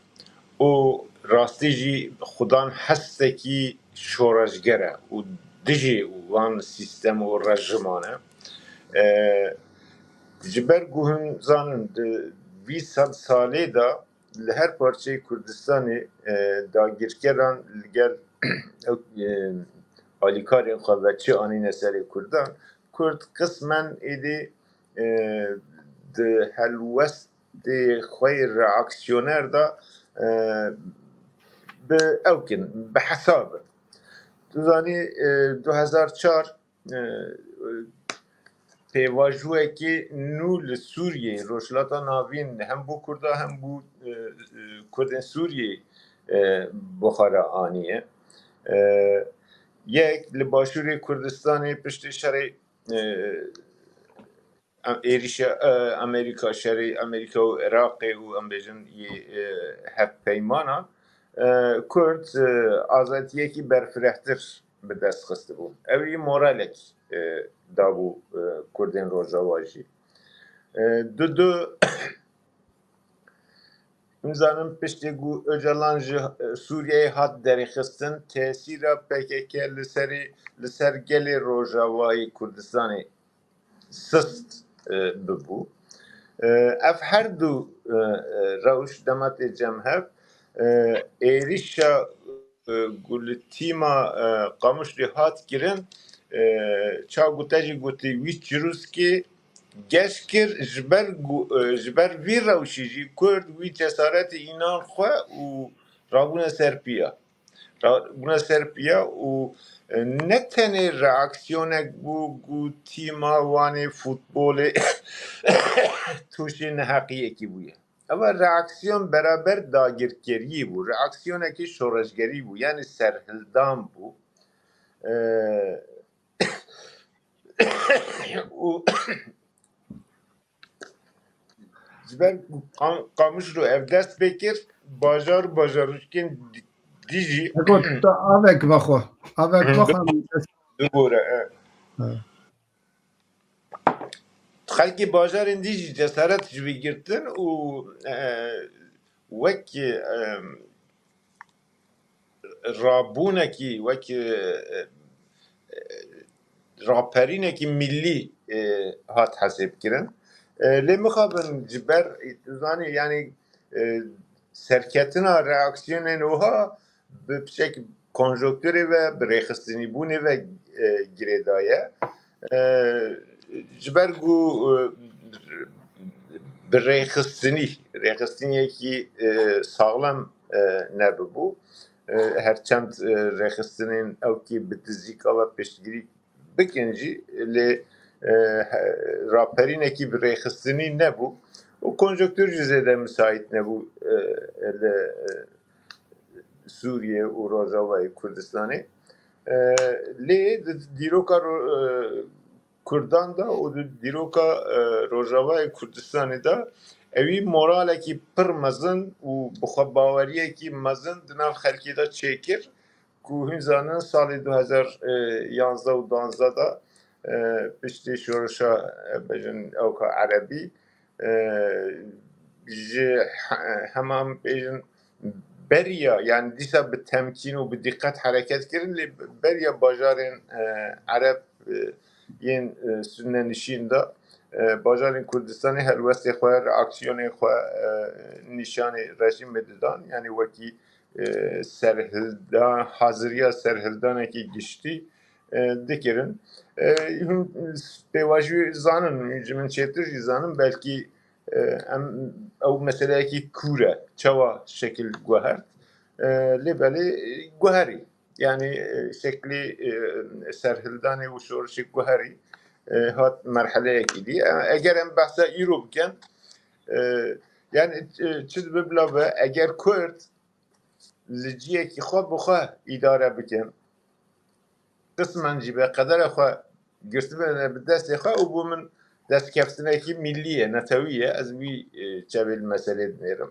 Û rastî jî xudan hestekî şoreşger e û dijî wan sîstem û rejiman e. E, ji ber ku hûn zanin, di vî sed salê de li her parçeyê Kurdistanê, e, dagirkeran li gel ew, e, alîkarên xwe ve çi anîne serê Kurdan, Kurd qismen êdî, e, di helwestê xwe yê reaksiyoner de, e, bi ew kin, bi hesab in. Tu zanî, e, du hezar çar, e, pêvajoyekî nû li Sûriyeyê, Rojhilata Navîn, hem bo Kurda hem bo, e, e, Kurdên Sûriyeyê, e, bi xwe re aniye. E, yek li Başûrê Kurdistanê piştî şerê, e, em-, êrişa, e, Amerîka, şerê Amerîka û Iraqê û em bêjin yê, e, hevpeymanan, e, Kurd, e, azadiyekî berfirehtir bi dest xistibû. Ew jî moralek, e, dabû, e, Kurdên Rojava jî. E, du du, em zanin piştî ku Ocalan ji, e, Sûriyeyê hat derêxistin, tesîra P K K li serê, li ser gelê Rojavayê Kurdistanê sist, e, bibû. E, ev her du, e, e, rewş dema tê cem hev, e, êrîşa, e, ku li tîma, e, Qamişlî hat kirin, e, çawa ku te jî gotî, wî çirûskê geş kir, ji ber ku, e, ji ber vî rewşî jî Kurd wî cesaretê înan xwe û rabûne ser piya. Ra-, bûne ser piya û, e, ne tenê reaksiyonek bû ku tîma Wanê futbolê tûşî neheqiyekî bûye. Eva reaksiyon beraber dagirkeriyê bû, reaksiyonekî şoreşgerî bû, yani serhildan bû. E, û ji ber ku Qam-, Qamişlo ev dest pê kir, bajar, bajarokên di-, dî jî Ego, tu avek vexwe. Avek Hı. vexwe. Bigore, e. Ha. Xelkê bajarên dî jî cesaret ji wî girtin û, e, wek, e, rabûnekî, wek, e, e, raperînekî millî, e, hat hesêbkirin. E, lê mixabin ji ber, tu zanî, yanî, e, serketina reaksiyonên wiha bi piçek konjonkturê ve, bi rêxistinîbûnê ve, e, girêdaye. E, ji ber ku, e, bi rêxistinî, rêxistiniyekî, e, saxlem, e, nebibû. E, her çend, e, rêxistinên ewkî bi dizîka ve piştgirî bikin jî, lê, e, he-, raperînekî bi rêxistinî nebû û konjonktur jî zêde misaît nebû, e, li, e, Sûriye û Rojavayê Kurdistanê. E, lê di dîroka ro-, e, Kurdan de û di dîroka, e, Rojavayê Kurdistanê de ewî moralekî pir mezin û bixwebaweriyekî mezin di nav xelkê de çêkir ku hûn zanin salê du hezar yanzdeh û duwazdeh de, e, piştî şoreşa, e, bêjin ewka erebî, e, ji he-, hema em bêjin beriya, yani dîsa bi temkîn û bi dîqet hereket kirin, lê beriya bajarên, e, ereb, e, yên, e, sunne nişîn de, e, bajarên Kurdistanê helwestê xwe, reaksiyonên xwe, e, nîşanê rejîmê didan. Yani wekî, e, serhildan, haziriya serhildanekî giştî, e, dikirin. E, hûn pêvajoyê zanin, ji min çêtir jî zanin, belkî, e, em, ew meseleyekî kûr e, çawa şekil guhert. E, lê belê, e, guherî. Yani, e, şeklî, e, serhildanê û şorişê guherî, e, hat merheleyekî dî. E, eger em behsa îro bikin, e, yani, e, çi dibe bila be, eger Kurd li ciyekî xwe bi xwe îdare bikin, qismen jî be qedera xwe girtibine bi destê xwe û bû min destkeftinekî millî ye, netewî ye, ez wî, e, çavê li meselê dinêrim.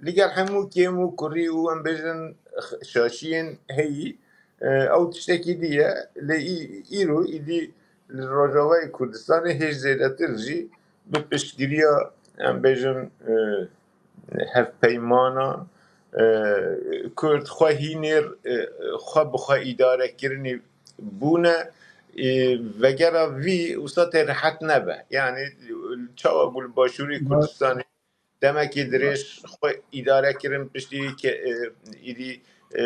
Li gel hemû kêm û kurî û em bêjin x-, şaşiyên heyî, e, ew tiştekî dî ye, lê î-, îro îdî li Rojavayê Kurdistanê hêj zêdetir jî bi piştgiriya, em bêjin, e, hevpeymana, e, Kurd xwe hînêr, e, xwe bi xwe îdarekirinî bûne, e, vegera vî wisa tê rehet nebe. Yani çawa ku li Başûrê Kurdistanê demekî dirêj xwe îdare kirin, piştî ke-, e, îdî, e,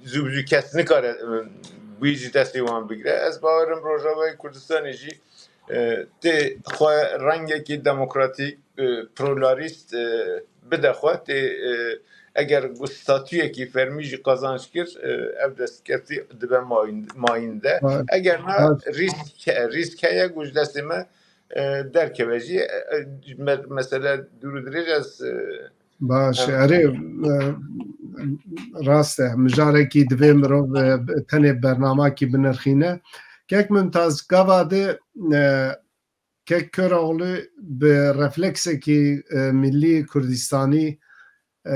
zû bi zû kes nikare, e, wî ji destê wan bigire. Ez bawerim Rojavayê Kurdistanê jî, e, tê xwe rengekî demokratîk, e, pluralîst, e, bide xwe, tê, e, eger ku statuyekî fermî jî qazanç kir, e, ev destkeftî dibe mayîn-, mayînde. Evet. Eger na Evet. rîsk, rîsk heye ku ji destê me, e, derkeve jî, e, e, me-, mesele dûr û dirêj ez, e, Baş, em erê, e, rast e. Mijarekî divê mirov, e, tenê bernamakî binirxîne. Kek Mumtaz, gava de, e, Kek Köroğlu bi refleksekî, e, millî Kurdistanî, e,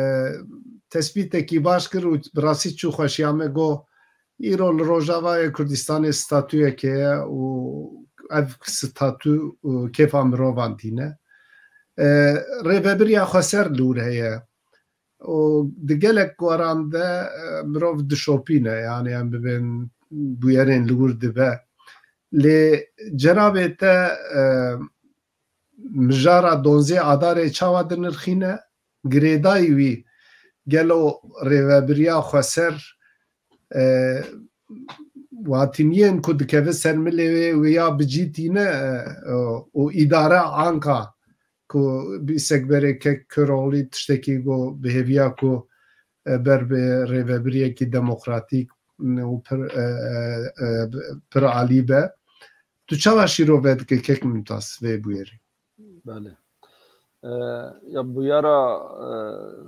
tespîtekî baş kir û bi rastî çû xweşiya me got, îro li Rojavayê Kurdistanê statuyek heye û ev statu û kêfa mirovan tîne. E, rêvebiriya xweser li wir heye. Û di gelek waran de, e, mirov dişopîne, yani em bibên bûyerên li wir dibe. Lê cenabê te, e, mijara donzê Adarê çawa dinirxîne? Girêdayî wî gelo rêvebiriya xweser, e, watiniyên ku dikeve ser milê wê, wê ya bi cî tîne, e, û îdare anka ku bi sekberê Kek Köroğlu tiştekî got bi hêviya ku, e, ber bi rêvebiriyekî demokratîk û pir, e, e, e, pir alî be. Tu çawa şîrove dike Kek Mumtaz vê bûyerê? Belê. E, ya bûyera, e,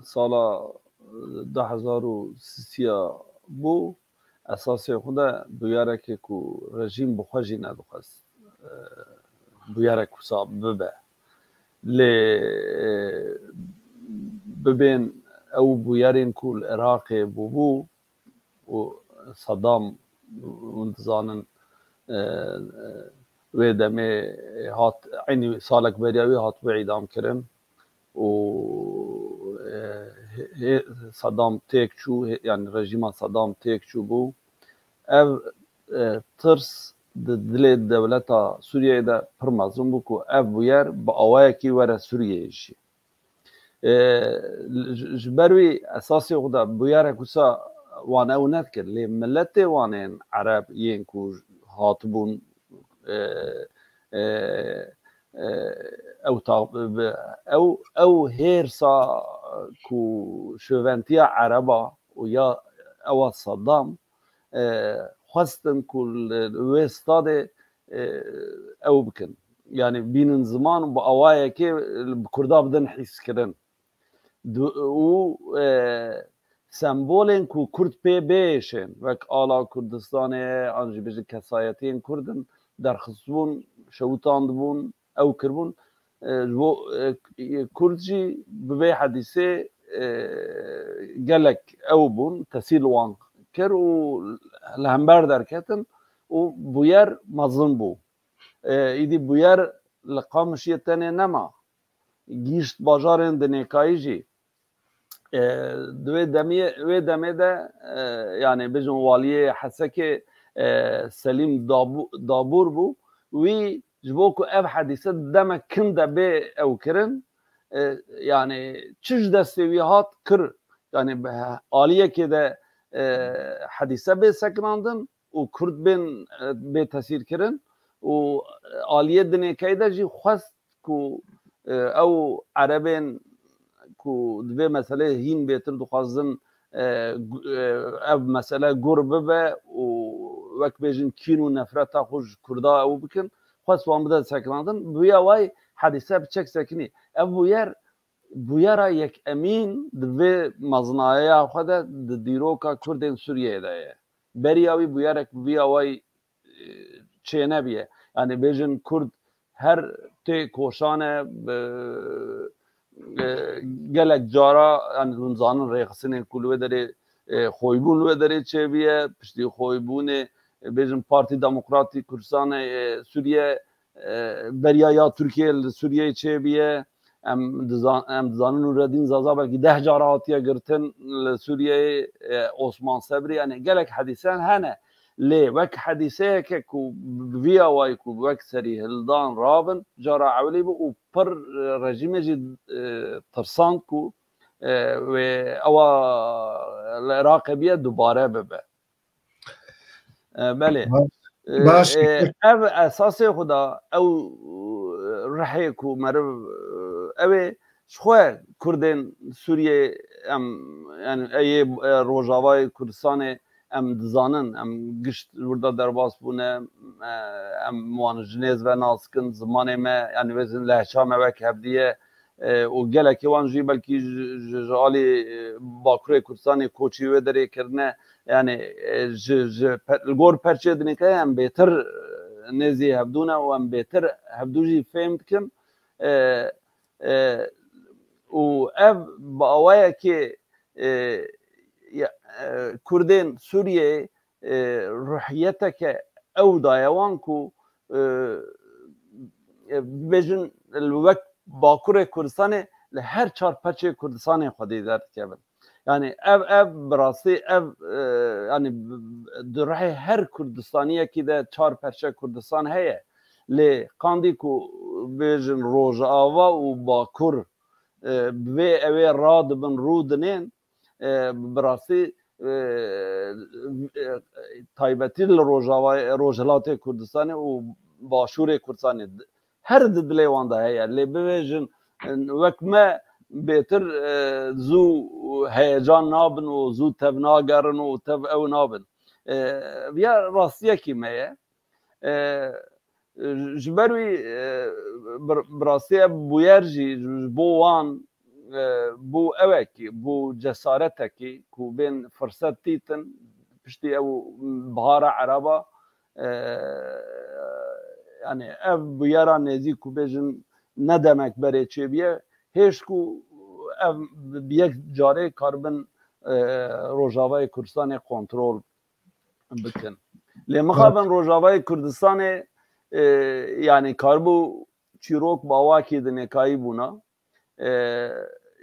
sala, e, du hezar û sisiya bû, esasê xwe de bûyerekê ku rejîm bi xwe jî nedixwest, e, bûyerek wisa bibe. Lê, e, bibên ew bûyerên ku li Iraqê bûbû û Saddam, hûn dizanin, e, e, wê demê hat, eynî salek beriya wî hatibû îdam kirin û, e, hê, hê Saddam têk çû, hê, yani rejîma Saddam têk çû bû. Ev, e, tirs di dilê dewleta Sûriyeyê de pir mezin bû ku ev bûyer bi awayekî were Sûriyeyê jî. E, ji, ji ber wî esasê xwe de bûyerek wisa wan ew nedikir. Lê miletê wan ên Ereb yên ku hatibûn, e, e, e, ew ta-, bi, ew, ew hêrsa ku şoventiya Ereba û ya ewa Saddam, e, xwestin ku li, li wê stadê, e, ew bikin. Yani bînin ziman û bi awayekê bi Kurda bidin hîskirin. Du-, û, e, sembolên ku Kurd pê biêşên, wek ala Kurdistanê, an jî bêjin kesayetiyên Kurd in, derxistibûn, şewitandibûn, ew kiribûn. E, ji bo, e, Kurd jî bi vê hedîsê, e, gelek ew bûn, tesîr li wan kir û li hember derketin û bûyer mezin bû. E, îdî bûyer li Qamişiyê tenê nema. Gihîşt bajarên Dinêkayî jî. E, di wê demiyê, wê demê de, e, yani bêjin waliyê Hesekê, e, Selîm Dabû-, Dabûr bû. Wî ji bo ku ev hedîse demek kin de bê ew kirin, e, yani çi ji destê wî hat kir. Yani aliyekê de, e, hedîse bê sekinandin û Kurd bên, e, bê tesîr kirin û aliyê Dinêkayî de jî xwest ku, e, ew Erebên ku di vê meseleyê hîn bêtir dixwazin, e, gu-, e, ev mesele gur bibe û wek bêjin kîn û nefreta xwe ji Kurda ew bikin, xwest wan bide sekinandin. Bi vî awayî hedîse bi çek sekinî. Ev bûyer, bûyera yekemîn di vê mezinaya xwe de di dîroka Kurdên Sûriyeyê de ye. Beriya wî bûyerek bi vî awayî, e, çênebiye. Yani bêjin Kurd her tê koşane, e, e, gelek cara, yani hûn zanin rêxistinên ku li wê derê, e, xoybûn li wê derê çêbiye, piştî xoybûnê, e, bêjin Partî Demokratî Kurdistanê, e, Sûriye, e, beriya ya Tirkiye li Sûriyeyê çêbiye. Em dizan-, em dizanin Nureddin Zaza belkî deh cara hatiye girtin li Sûriyeyê, e, Osman Sebrî, yani gelek hedîse hene. Lê wek hedîseyeke ku bi vî awayî ku wek serî hildan rabin, cara ewilî bû û pir, e, rejîmê jî, e, tirsand ku, e, wê ewa li Iraqê biye dubare bibe. E, belê. Baş, e, baş. E, ev esasê xwe da, ew, e, rihê ku meriv, e, ew ê ji xwe Kurdên Sûriyê em, yani ê yê, e, Rojavayê Kurdistanê em dizanin, em gişt li wir de derbas bûne, e, em wan ji nêz ve nas dikin, zimanê me, yani wê lehça me wek hevdî ye, e, û gelekê wan jî belkî ji, ji, ji alî, e, Bakurê Kurdistanê koçî wê derê kirine, yani, e, ji, ji pe-, li gor perçê Dinêkayê em bêtir, e, nêzî hevdû ne û em bêtir hevdû jî fêm dikin. E, e, û ev bi awayekê, e, ya, e, Kurdên Sûriyeyê, e, ruhiyeteke ew daye wan ku, e, e, bibêjin li wek Bakurê Kurdistanê li her çar perçê Kurdistanê xwedî derdikevin. Yani ev, ev bi rastî ev, e, yani b-, b-, di ruhê her Kurdistaniyekî de çar perçe Kurdistan heye. Lê qandî ku bêjin Rojava û Bakur, e, bi vê ew ê radibin, rû dinên, e, bi rastî, e, e, taybetî li Rojava, Rojhilatê Kurdistanê û Başûrê Kurdistanê di-, her di dilê wan de heye. Lê bibêjin, e, wek me bêtir, e, zû heyecan nabin û zû tev nagerin û tev ew nabin. E, viya rastiyekî me ye. E, ji ber wî, e, bi, bi rastî ev bûyer jî ji bo wan, e, bû ewekî, bû cesaretekî ku bên firset dîtin, piştî ew bihara Ereba, e, yani ev bûyera nêzî ku bêjin ne demek berê çêbûye, hêşt ku ev bi yek carê karibin, e, Rojavayê Kurdistanê kontrol bikin. Lê mixabin Rojavayê Kurdistanê, e, yanî karibû çîrok bi awakî dinêkayî bûna. E,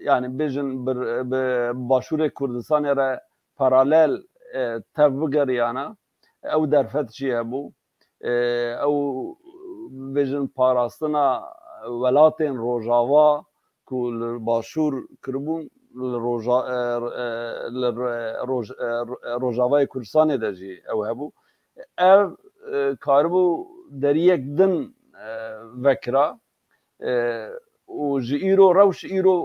yanî bêjin bi, bi Başûrê Kurdistanê re paralel, e, tev bigeriyana, ew derfet jî hebû. E, ew bêjin parastina welatên Rojava ku li Başûr kiribûn, li Roja-, e, e, li re-, Roj-, e, Rojavayê Kurdistanê de jî ew hebû. Ev, e, karibû deriyek din, e, vekira, e, û ji îro rewş îro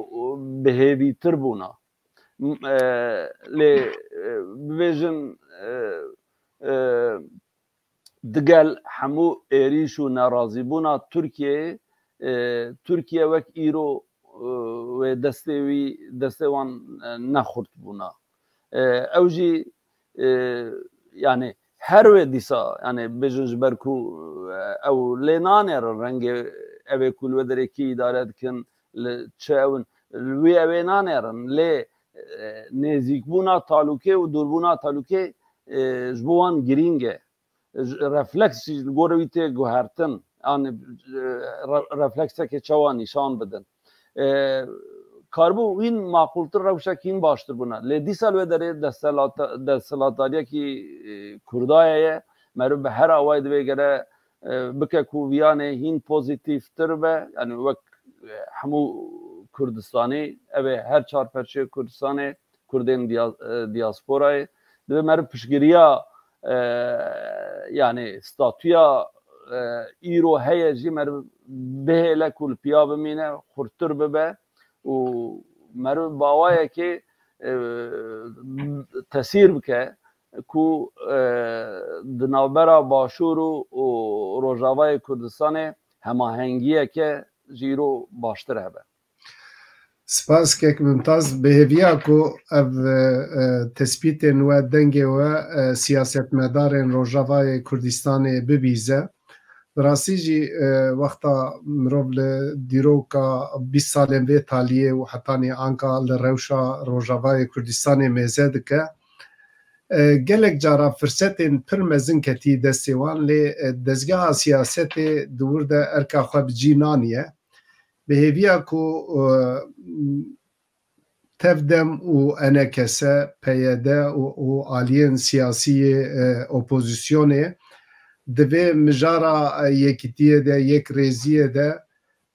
bihêvîtir bûna. M-, e, lê, e, bibêjin, e, e, digel hemû êrîş û nerazîbûna Tirkiyeyê, e, Tirkiye wek îro, e, wê destê wî, destê wan, e, nexurt bûna. E, ew jî, e, yanî her wê dîsa, yanî bêjin ji ber ku, e, ew lê nanêrin rengê ew ê ku li wê derê kî îdare dikin, li çi ew in, li wî ew ê nanêrin, lê, e, nêzîkbûna talûkê û dûrbûna talûkê, e, ji bo wan girîng e. Ji, refleks jî li gorî wî tê guhertin. Yanî, e, re-, refleksekê çawa nîşan bidin. E, karibû hîn maqûltir rewşek hîn baştir bûna. Lê dîsa li wê derê desthilata-, desthilatdariyekî, e, Kurda ye. Meriv bi her awayî divê gere, e, bike ku viyanê hîn pozîtîftir be. Yanî wek, e, hemû Kurdistanî, ev ê her çar perçeyê Kurdistanê, Kurdên diya-, e, diyasporayê. Divê meriv piştgiriya, e, yanî statûya, e, îro heye jî meriv bihêle ku li piya bimîne, xurttir bibe û meriv bi awayekê, e, tesîr bike ku, e, di navbera Başûr û, û Rojavayê Kurdistanê hemahengiyeke ji îro baştir hebe. Spas kek Mimtaz. Bi hêviya ku ev, e, e, tespîtên we, dengê we, e, siyasetmedarên Rojavayê Kurdistanê bibîze. Bi rastî jî, e, wexta mirov li dîroka bîst salên vê taliyê û hetanî anka li rewşa Rojavayê Kurdistanê mêze dike, e, gelek cara firsetên pir mezin ketî destê wan, lê, e, dezgeha siyasetê di wir de erka xwe bi cî naniye. Bi hêviya ku, e, Tevdem û E N K S, P Y D û, û aliyên siyasî yê, e, opozisyonê di vê mijara, e, yekîtiyê de, yekrêziyê de,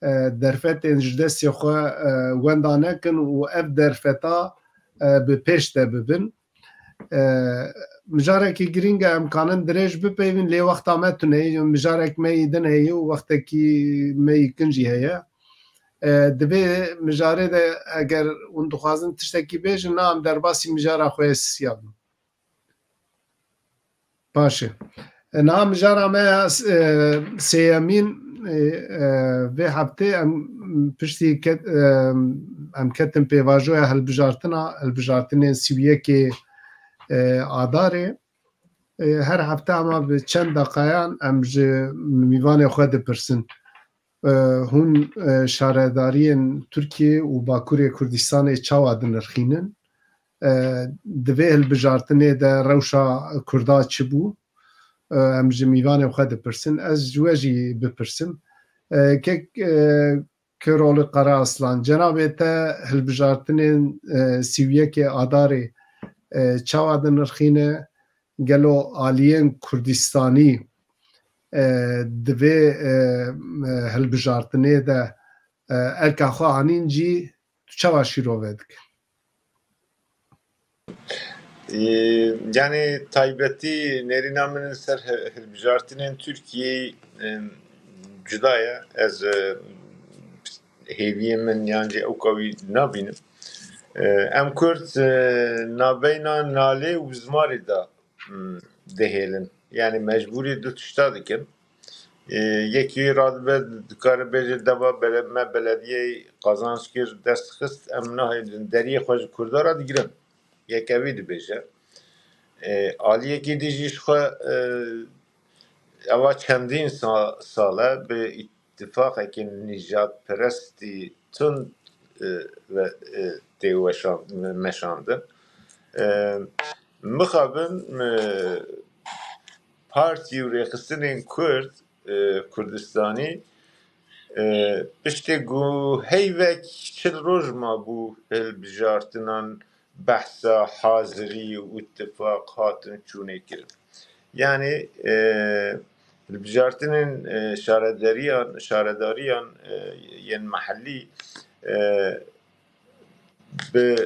e, derfetên ji destê xwe, e, wenda nekin û ev derfeta, e, bi pêş de bibin. E, mijarekî girîng e, em kanin dirêj bipeyvin, lê wexta me tune ye, mijarek me yî din heye û wextekî me yî kin jî heye. E, divê mijarê de eger hûn dixwazin tiştekî bêjin, na em derbasî mijara xwe yê sisiya bin. Baş e. E, niha mijara me ya, e, sêyemîn, e, e, vê heftê em piştî ket-, e, em ketin pêvajoya hilbijartina, hilbijartinên sî û yekê, e, Adarê. E, her hefte ama bi çend deqayan em ji mîvanê xwe dipirsin. E, hûn, e, şaredariyên Tirkiyê û Bakurê Kurdistanê çawa dinirxînin? E, di vê hilbijartinê de rewşa Kurda çi bû? E, em ji mîvanê xwe dipirsin. Ez ji we jî bipirsim. E, kek, e, Kêrolî Karaaslan, cenabê te hilbijartinên, e, sî û yekê Adarê, e, çawa dinirxîne? Gelo aliyên Kurdistanî, e, di vê, e, e, hilbijartinê de, e, erka xwe anîn cî, tu çawa şîrove dike? E, yanî taybetî nêrîna min li ser hi-, hilbijartinên Tirkiyeyê, e, cuda ye. Ez, e, hêviyê min yan jî ewka wî nabînim. E, em Kurd, e, nabeyna nalê û bizmarê de, m, dihêlin. Yanî mecbûrî du tişta dikin. E, yekî radibe dikare bêje deva bele-, me belediyeyê qazanç kir, dest xist, em nahêlin deriyê xwe ji Kurda re digirin. Yek evî dibêje. E, aliyekî dî jî ji xwe, e, eva çendîn sa-, sal e bi î-, îttifaqekî nîjadperestî tund, e, ve, e, tê weşan-, meşandin. E, mixabin, e, partî û rêxistinên Kurd, e, Kurdistanî, e, piştê ku heyvek çil roj mabû hilbijartinan behsa hazirî û îttifaq hatin çûnê kirin. Yanî, e, hilbijartinên, e, şaredariyan, şaredariyan, e, yên mehellî, e, bi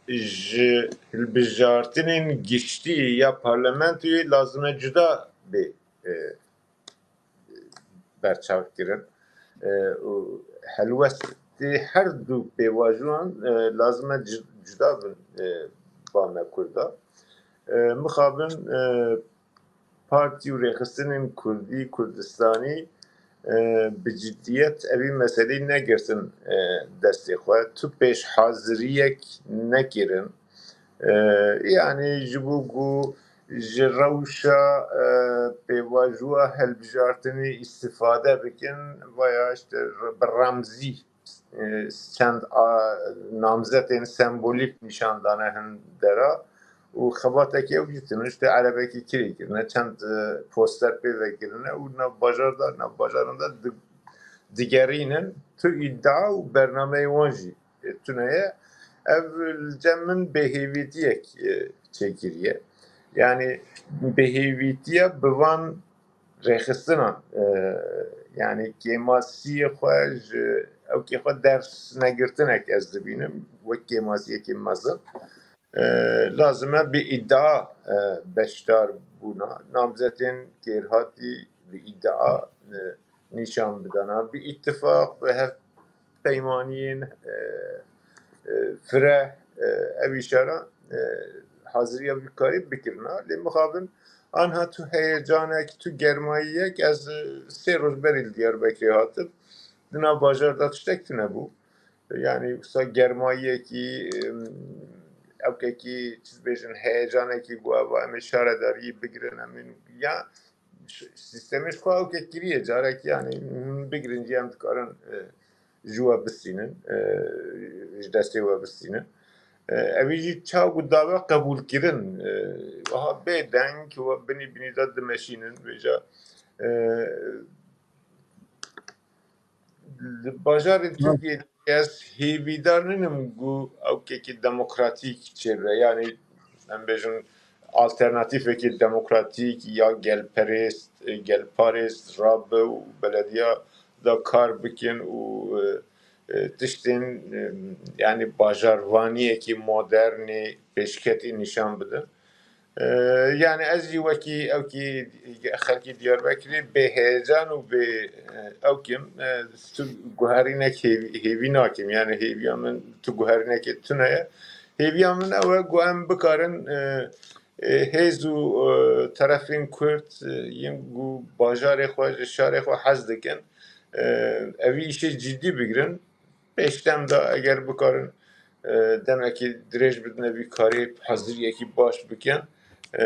ji hilbijartinên giştî ya parlamentoyê lazim e cuda bê, e, berçavkirin. E, û helwestê her du pêvajoyan, e, lazim e cu-, cuda bin, e, ba me Kurda. E, mixabin, e, partî û rêxistinên Kurdî, Kurdistanî, e, bi ciddiyet evî meselî negirtin, e, destê xwe. Tu pêşhaziriyek nekirin. E, yanî ji bo ku ji rewşa, e, pêvajoya hilbijartinê îstifade bikin, veya işte bi remzî, e, çend a-, namzetên sembolîk nîşan dane hin dera û xebateke ew jî tune, işte erebekî kirê kirine, çend, e, poster pê vekirine û nav bajar de, nav bajaran de di-, digerînin. Tu îdia û bernameyê wan jî, e, tune ye. Ev li cem min bêhêvîtiyek, e, çêkiriye. Yanî bêhêvîtiya bi van rêxistinan, e, yanî kêmasiyê xwe ji ewkê xwe ders negirtinek ez dibînim, wek kêmasiyekî mezin. E, lazim e bi îdia, e, beşdar bûna. Namzetên kêrhatî bi îdia, e, nîşan bidana, bi îtifaq, bi hevpeymaniyên, e, e, fireh, e, ev îşara, e, haziriya vî karî bikirina. Lê mixabin anha tu heyecanek, tu germayiyek, ez, e, sê roj berî li Diyarbekirê hatim. Di nav bajar de tiştek tune bû. Yanî wisa germayiyekî, em, ewkekî, çi dibêjin, heyecanekî ku eva em ê şaredariyê bigirin, em ê ya ş-, sîstemê ji xwe ewkek kiriye, carek yanî, em bigirin jî em dikarin, e, ji we bistînin, e, ji destê we bistînin. E, evî jî çawa ku dabe qebûlkirin, e, wiha bê deng, we binî binî de dimeşînin, vêca, e, li bajarê Tirkiyê ez hêvîdar ninim ku ewkekî demokratîk çêbe. Yanî em bêjin alternatîfekî demokratîk ya gelperêst, gelparêst rabe û belediya da kar bikin û, e, e, tiştên, e, yanî bajarvaniyekî modernê pêşketî nîşan bidin. E, yanî ez jî wekî ewkî xelkî Diyarbekirê bê heyecan û bê, e, ewkim, e, tu guherînek hêvî, hêvî nakim. Yanî hêviya min tu guherînekê tune ye. Hêviya min ew e ku em bikarin, e, e, hêz û, e, terefên Kurd, e, yên ku bajarê xwe, ji şarê xwe hez dikin, e, evî îşê cidî bigirin. Pêşdem de eger bikarin, e, demekî dirêj bidine vî karê, haziriyekî baş bikin, e,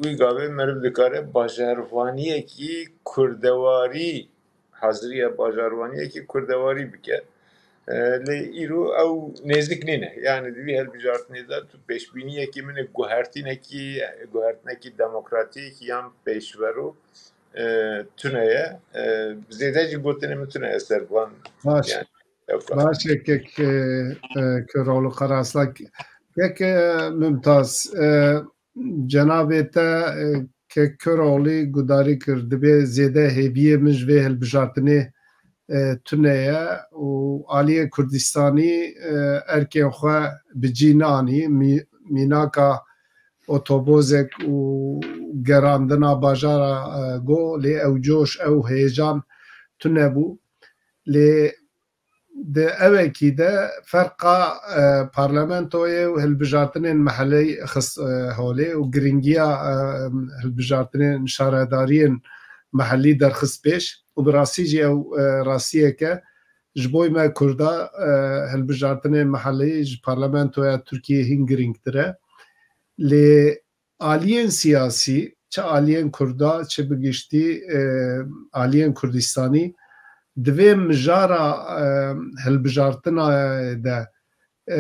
wî gavê meriv dikare bajarvaniyekî kurdewarî, haziriya bajarvaniyekî kurdewarî bike. E, lê îro ew nêzik nîne. Yanî di vî hilbijartinê de tu pêşbîniyekî min ê guhertînekî, guhertinekî demokratîk yan pêşverû, e, tune ye. E, zêde jî gotinê min tune ye ser van. Baş. Yanî, ew ka. Baş e, kek, e, e, Köroğlu Karaslan. Kek, e, Mümtaz, e, cenabê te, e, kek Köroğlu gudarî kir, dibê zêde hêviyê min ji vê hilbijartinê, e, tune ye û aliyê Kurdistanî, e, erkên xwe bi cî nanî, mî-, mînaka otobozek û gerandina bajara, e, go, lê ew coş, ew heyecan tune bû. Lê di ewekî de ferqa, e, parlamentoyê û hilbijartinên mehellî xist, e, holê û giringiya, e, hilbijartinên şaredariyên mehellî derxist pêş û bi rastî jî ew, e, rastiyeke ji bo me Kurda, e, hilbijartinên mehellî ji parlamentoya Tirkiyê hîn girîngtir e. Lê aliyên siyasî, çi aliyên Kurda, çi bi giştî, e, aliyên Kurdistanî, di vê mijara, e, hilbijartina de, e,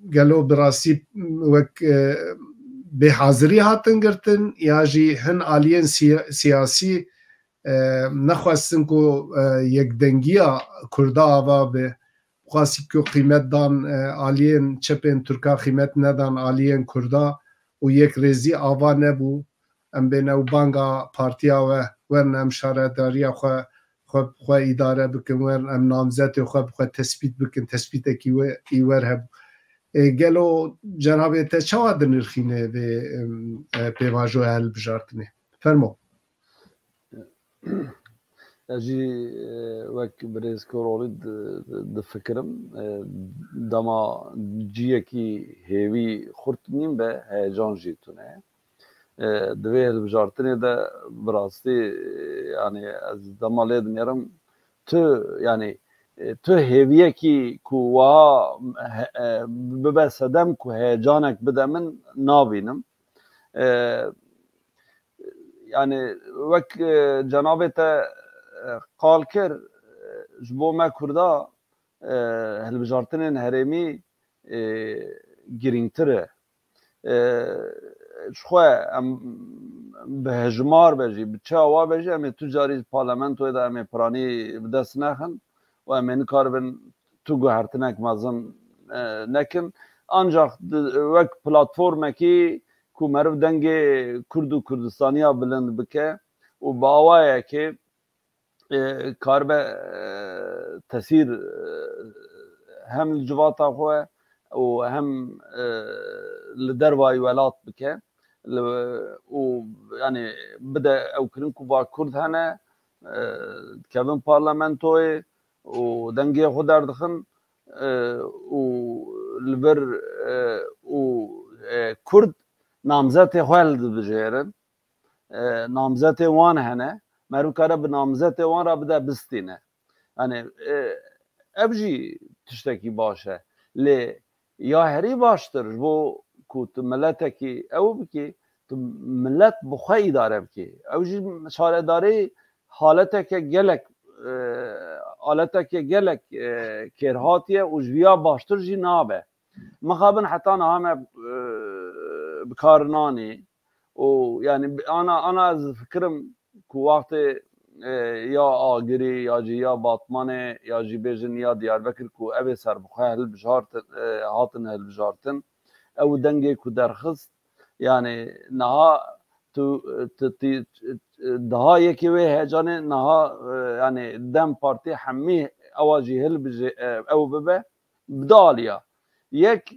gelo bi rastî wek, e, bêhazirî hatin girtin, ya jî hin aliyên siya-, siyasî, e, nexwestin ku, e, yekdengiya Kurda ava be. Xwesî ku qîmet dan, e, aliyên çepên Tirka, qîmet nedan aliyên Kurda û yekrêzî ava nebû. Em bên ew banga partiya we werin, em şaredariya xwe, xwe, xwe îdare bikin, werin em namzetê xwe bi xwe tespît bikin, tespîtekî we, î wer hebû. E, gelo cenabê te çawa dinirxîne vê, em, e, pêvajoya hilbijartinê? Fermo. Ez jî, e, wek birêz Korolî di-, di-, difikirim, e, dema ciyekî hêvî xurt nîn be, heyecan jî tune. E, di vê hilbijartinê de bi rastî, e, yanî ez dema lê dinêrim, tu, yanî, e, tu hêviyekî ku wiha he-, e, bibe sedem ku heyecanek bide min nabînim. E, yanî wek, e, cenabê te, e, qal kir, e, ji bo me Kurda, e, hilbijartinên herêmî, e, girîngtir e. E, ji xwe em bi hejmar be jî, bi çi awa be jî, em ê tu carî parlamentoyê de em ê piranî bi dest nexin û em ê nikaribin tu guhertinek mezin, e, nekin. Ancak di-, wek platformekî ku meriv dengê Kurd û Kurdistaniya bilind bike û bi awayekê, e, karibe, e, tesîr, e, hem li civata xwe û hem, e, li dervayî welat bike. Li, û, yanî, bide ew kirin ku va Kurd hene, e, dikevin parlamentoyê û dengê xwe derdixin, e, û li vir, e, û, e, Kurd namzetê xwe hildibijêrin. E, namzetê wan hene, meriv kare bi namzetê wan re bide bistîne. Yanî, e, ev jî tiştekî baş e. Lê ya herî baştir ji bo ku tu miletekî ew bikî, tu milet bi xwe îdare bikî. Ew jî şaredarî haleteke gelek, e, haleteke gelek, e, kêrhatî ye û ji viya baştir jî nabe. Mixabin heta niha me, e, bi kar nanî û, yanî, ana, ana ez difikirim ku wextê, e, ya Agirî ya jî ya Batmanê ya jî bêjin ya Diyarbekir ku ev ê serbixwe hilbijartin, e, hatin hilbijartin, ew dengê ku derxist, yanî, niha tu, tu, tu, daha yekê wê heyecanê niha, e, yanî, DEM Partî hemî ewa jî hilbijê, e, ew bibe, bi du aliya. Yek,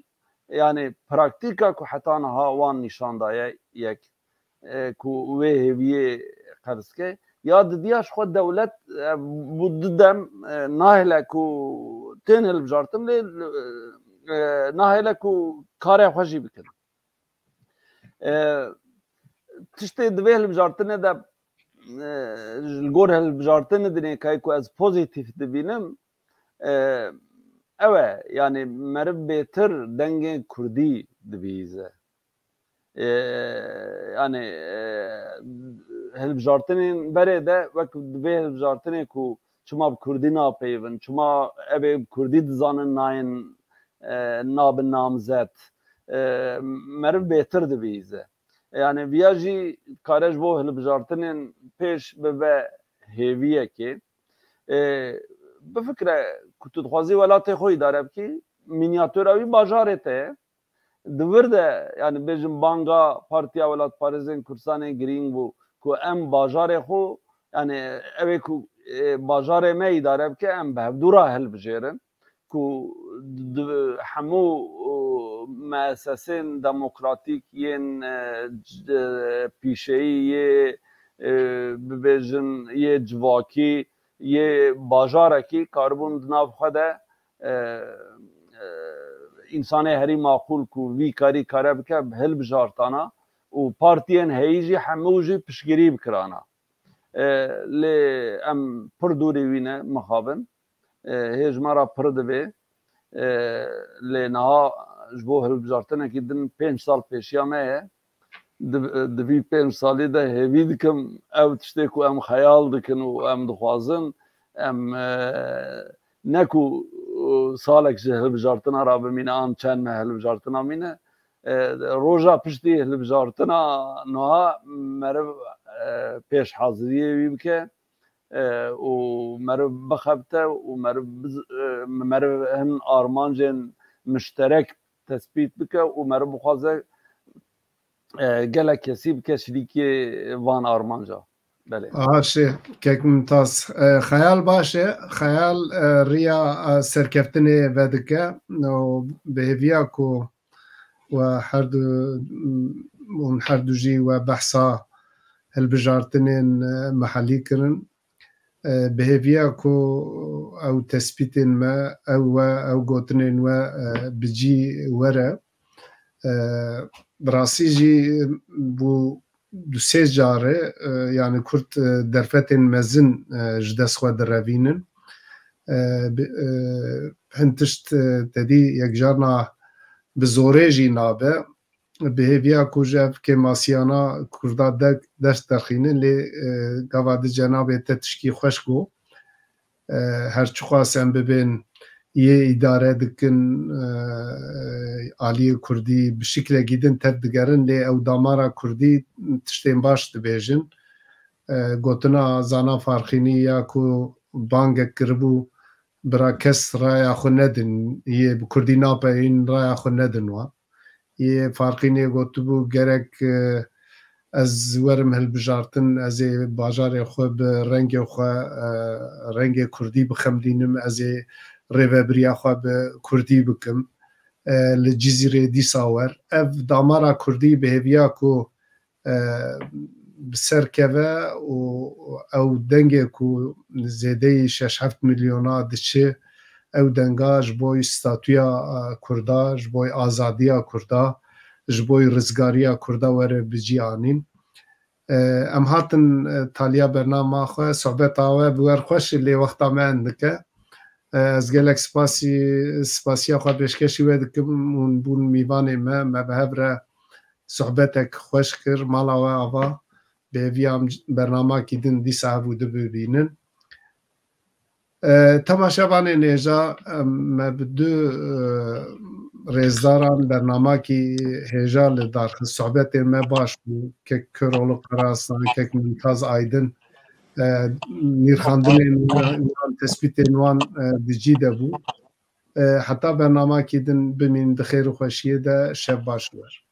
yanî, praktîka ku heta niha wan nîşan daye, yek, e, ku wê hêviyê qebz ke, ya didiya ji xwe dewlet, e, bû du dem, e, nahêle ku tên hilbijartin lê, e, nahêle ku karê xwe jî bikin. E, tiştê di vê hilbijartinê de, e, ji gor hilbijartinê dinêkayê ku ez pozîtîf dibînim, e, ew e, yanî meriv bêtir dengên kurdî dibihîze. E, yanî, e, hilbijartinên berê de wek di vê hilbijartinê ku çima bi kurdî napeyivin, çima ev ê bi kurdî dizanin nayên, e, nabin namzet, e, meriv bêtir dibihîze. Yanî viya jî kare ji bo hilbijartinên pêş bibe hêviyekê. E, bifikre ku tu dixwazî welatê xwe îdare bikî, mînyatura wî bajarê te ye. Di vir de, yanî bêjin banga Partiya Welatparêzên Kurdistanê girîng bû ku em bajarê xwe, yanî ew ê ku, e, bajarê me îdare bike, em bi hevdû re hilbijêrin ku di hemû, e, meesesên demokratîk yên, e, c-, e, pîşeyî yê, e, bibêjin yê civakî, yê bajarekî karibûn di nav xwe de, e, e, însanê herî maqûl ku vî karî kare bike, hilbijartana û partiyên heyî jî hemû jî piştgirî bikirana. E, lê em pir dûrî wî ne mixabin. E, hê ji me re pir divê. E, lê niha ji bo hilbijartinekî din pênc sal pêşiya me ye. di, di vî pênc salî de hêvî dikim, ew tiştê ku em xeyal dikin û em dixwazin, em, e, ne ku, e, salek ji hilbijartina re bimîne an çend meh hilbijartina mîne, e, roja piştî hilbijartina nuha meriv, e, pêşhaziriyê wî bike, e, û meriv bixebite û meriv biz-, e, meriv hin armancên mişterek tespît bike û meriv bixwaze, e, gelek kesî bike şirîkê van armanca. Belê. Aha, şê, kek Mimtaz. E, xeyal baş e. Xeyal, e, riya, e, serkeftinê vedike. Û bi hêviya ku we her du, hûn her du jî we behsa hilbijartinên, e, mehellî kirin. E, bi hêviya ku ew tespîtên me, ew we, ew gotinên we, e, bi cî were. E, bi rastî jî bû du sê car e, e, yanî Kurd, e, derfetên mezin, e, ji dest xwe direvînin. E, bi, e, hin tişt, e, tedî yekcarna bi zorê jî nabe. Bi hêviya ku ji ev kêmasiyana Kurda de-, dest derxînin, lê, e, gava di cenabê te tişkî xweş got. E, her çiqas em bibên yê îdare dikin, e, aliyê Kurdî bi şiklekî din tev digerin, lê ew damara Kurdî tiştên baş dibêjin. E, gotina Zana Farqînî ya ku bangek kiribû, bira kes raya xwe nedin, yê bi Kurdî napeyîn raya xwe nedin wan. Yê Farqînê gotibû, gerek, e, ez werim hilbijartin, ez ê bajarê xwe bi rengê xwe, e, rengê Kurdî bixemlînim, ez ê rêvebiriya xwe bi Kurdî bikim. E, li Cizîrê dîsa wer. Ev damara Kurdî bi hêviya ku, e, bi ser keve û ew dengê ku zêdeyî şeş heft milyona diçe, ew denga ji bo statuya, e, Kurda, ji bo azadiya Kurda, ji bo rizgariya Kurda were bi cî anîn. E, em hatin, e, taliya bernama xwe, sohbeta we bi wer xweş e, lê wexta me end dike. E, ez gelek spasî, spasiya xwe pêşkêşî we dikim, hûn bûn mîvanê me, me bi hev re sohbetek xweş kir, mala we ava, bi hêviya em bernamakî din dîsa hev û di bibînin. E, temaşevanên hêja, em, me bi du, e, rêzdaran bernamakî hêja li dar xist. Sohbetên me baş bû. Kek Köroğlu Karaslan, kek Mümtaz Aydın, e, nîrxandinên wan, tespîtên wan, e, di cî de bû. E, heta bernamakî din bimîn di xêr û xweşiyê de, şev baş wer.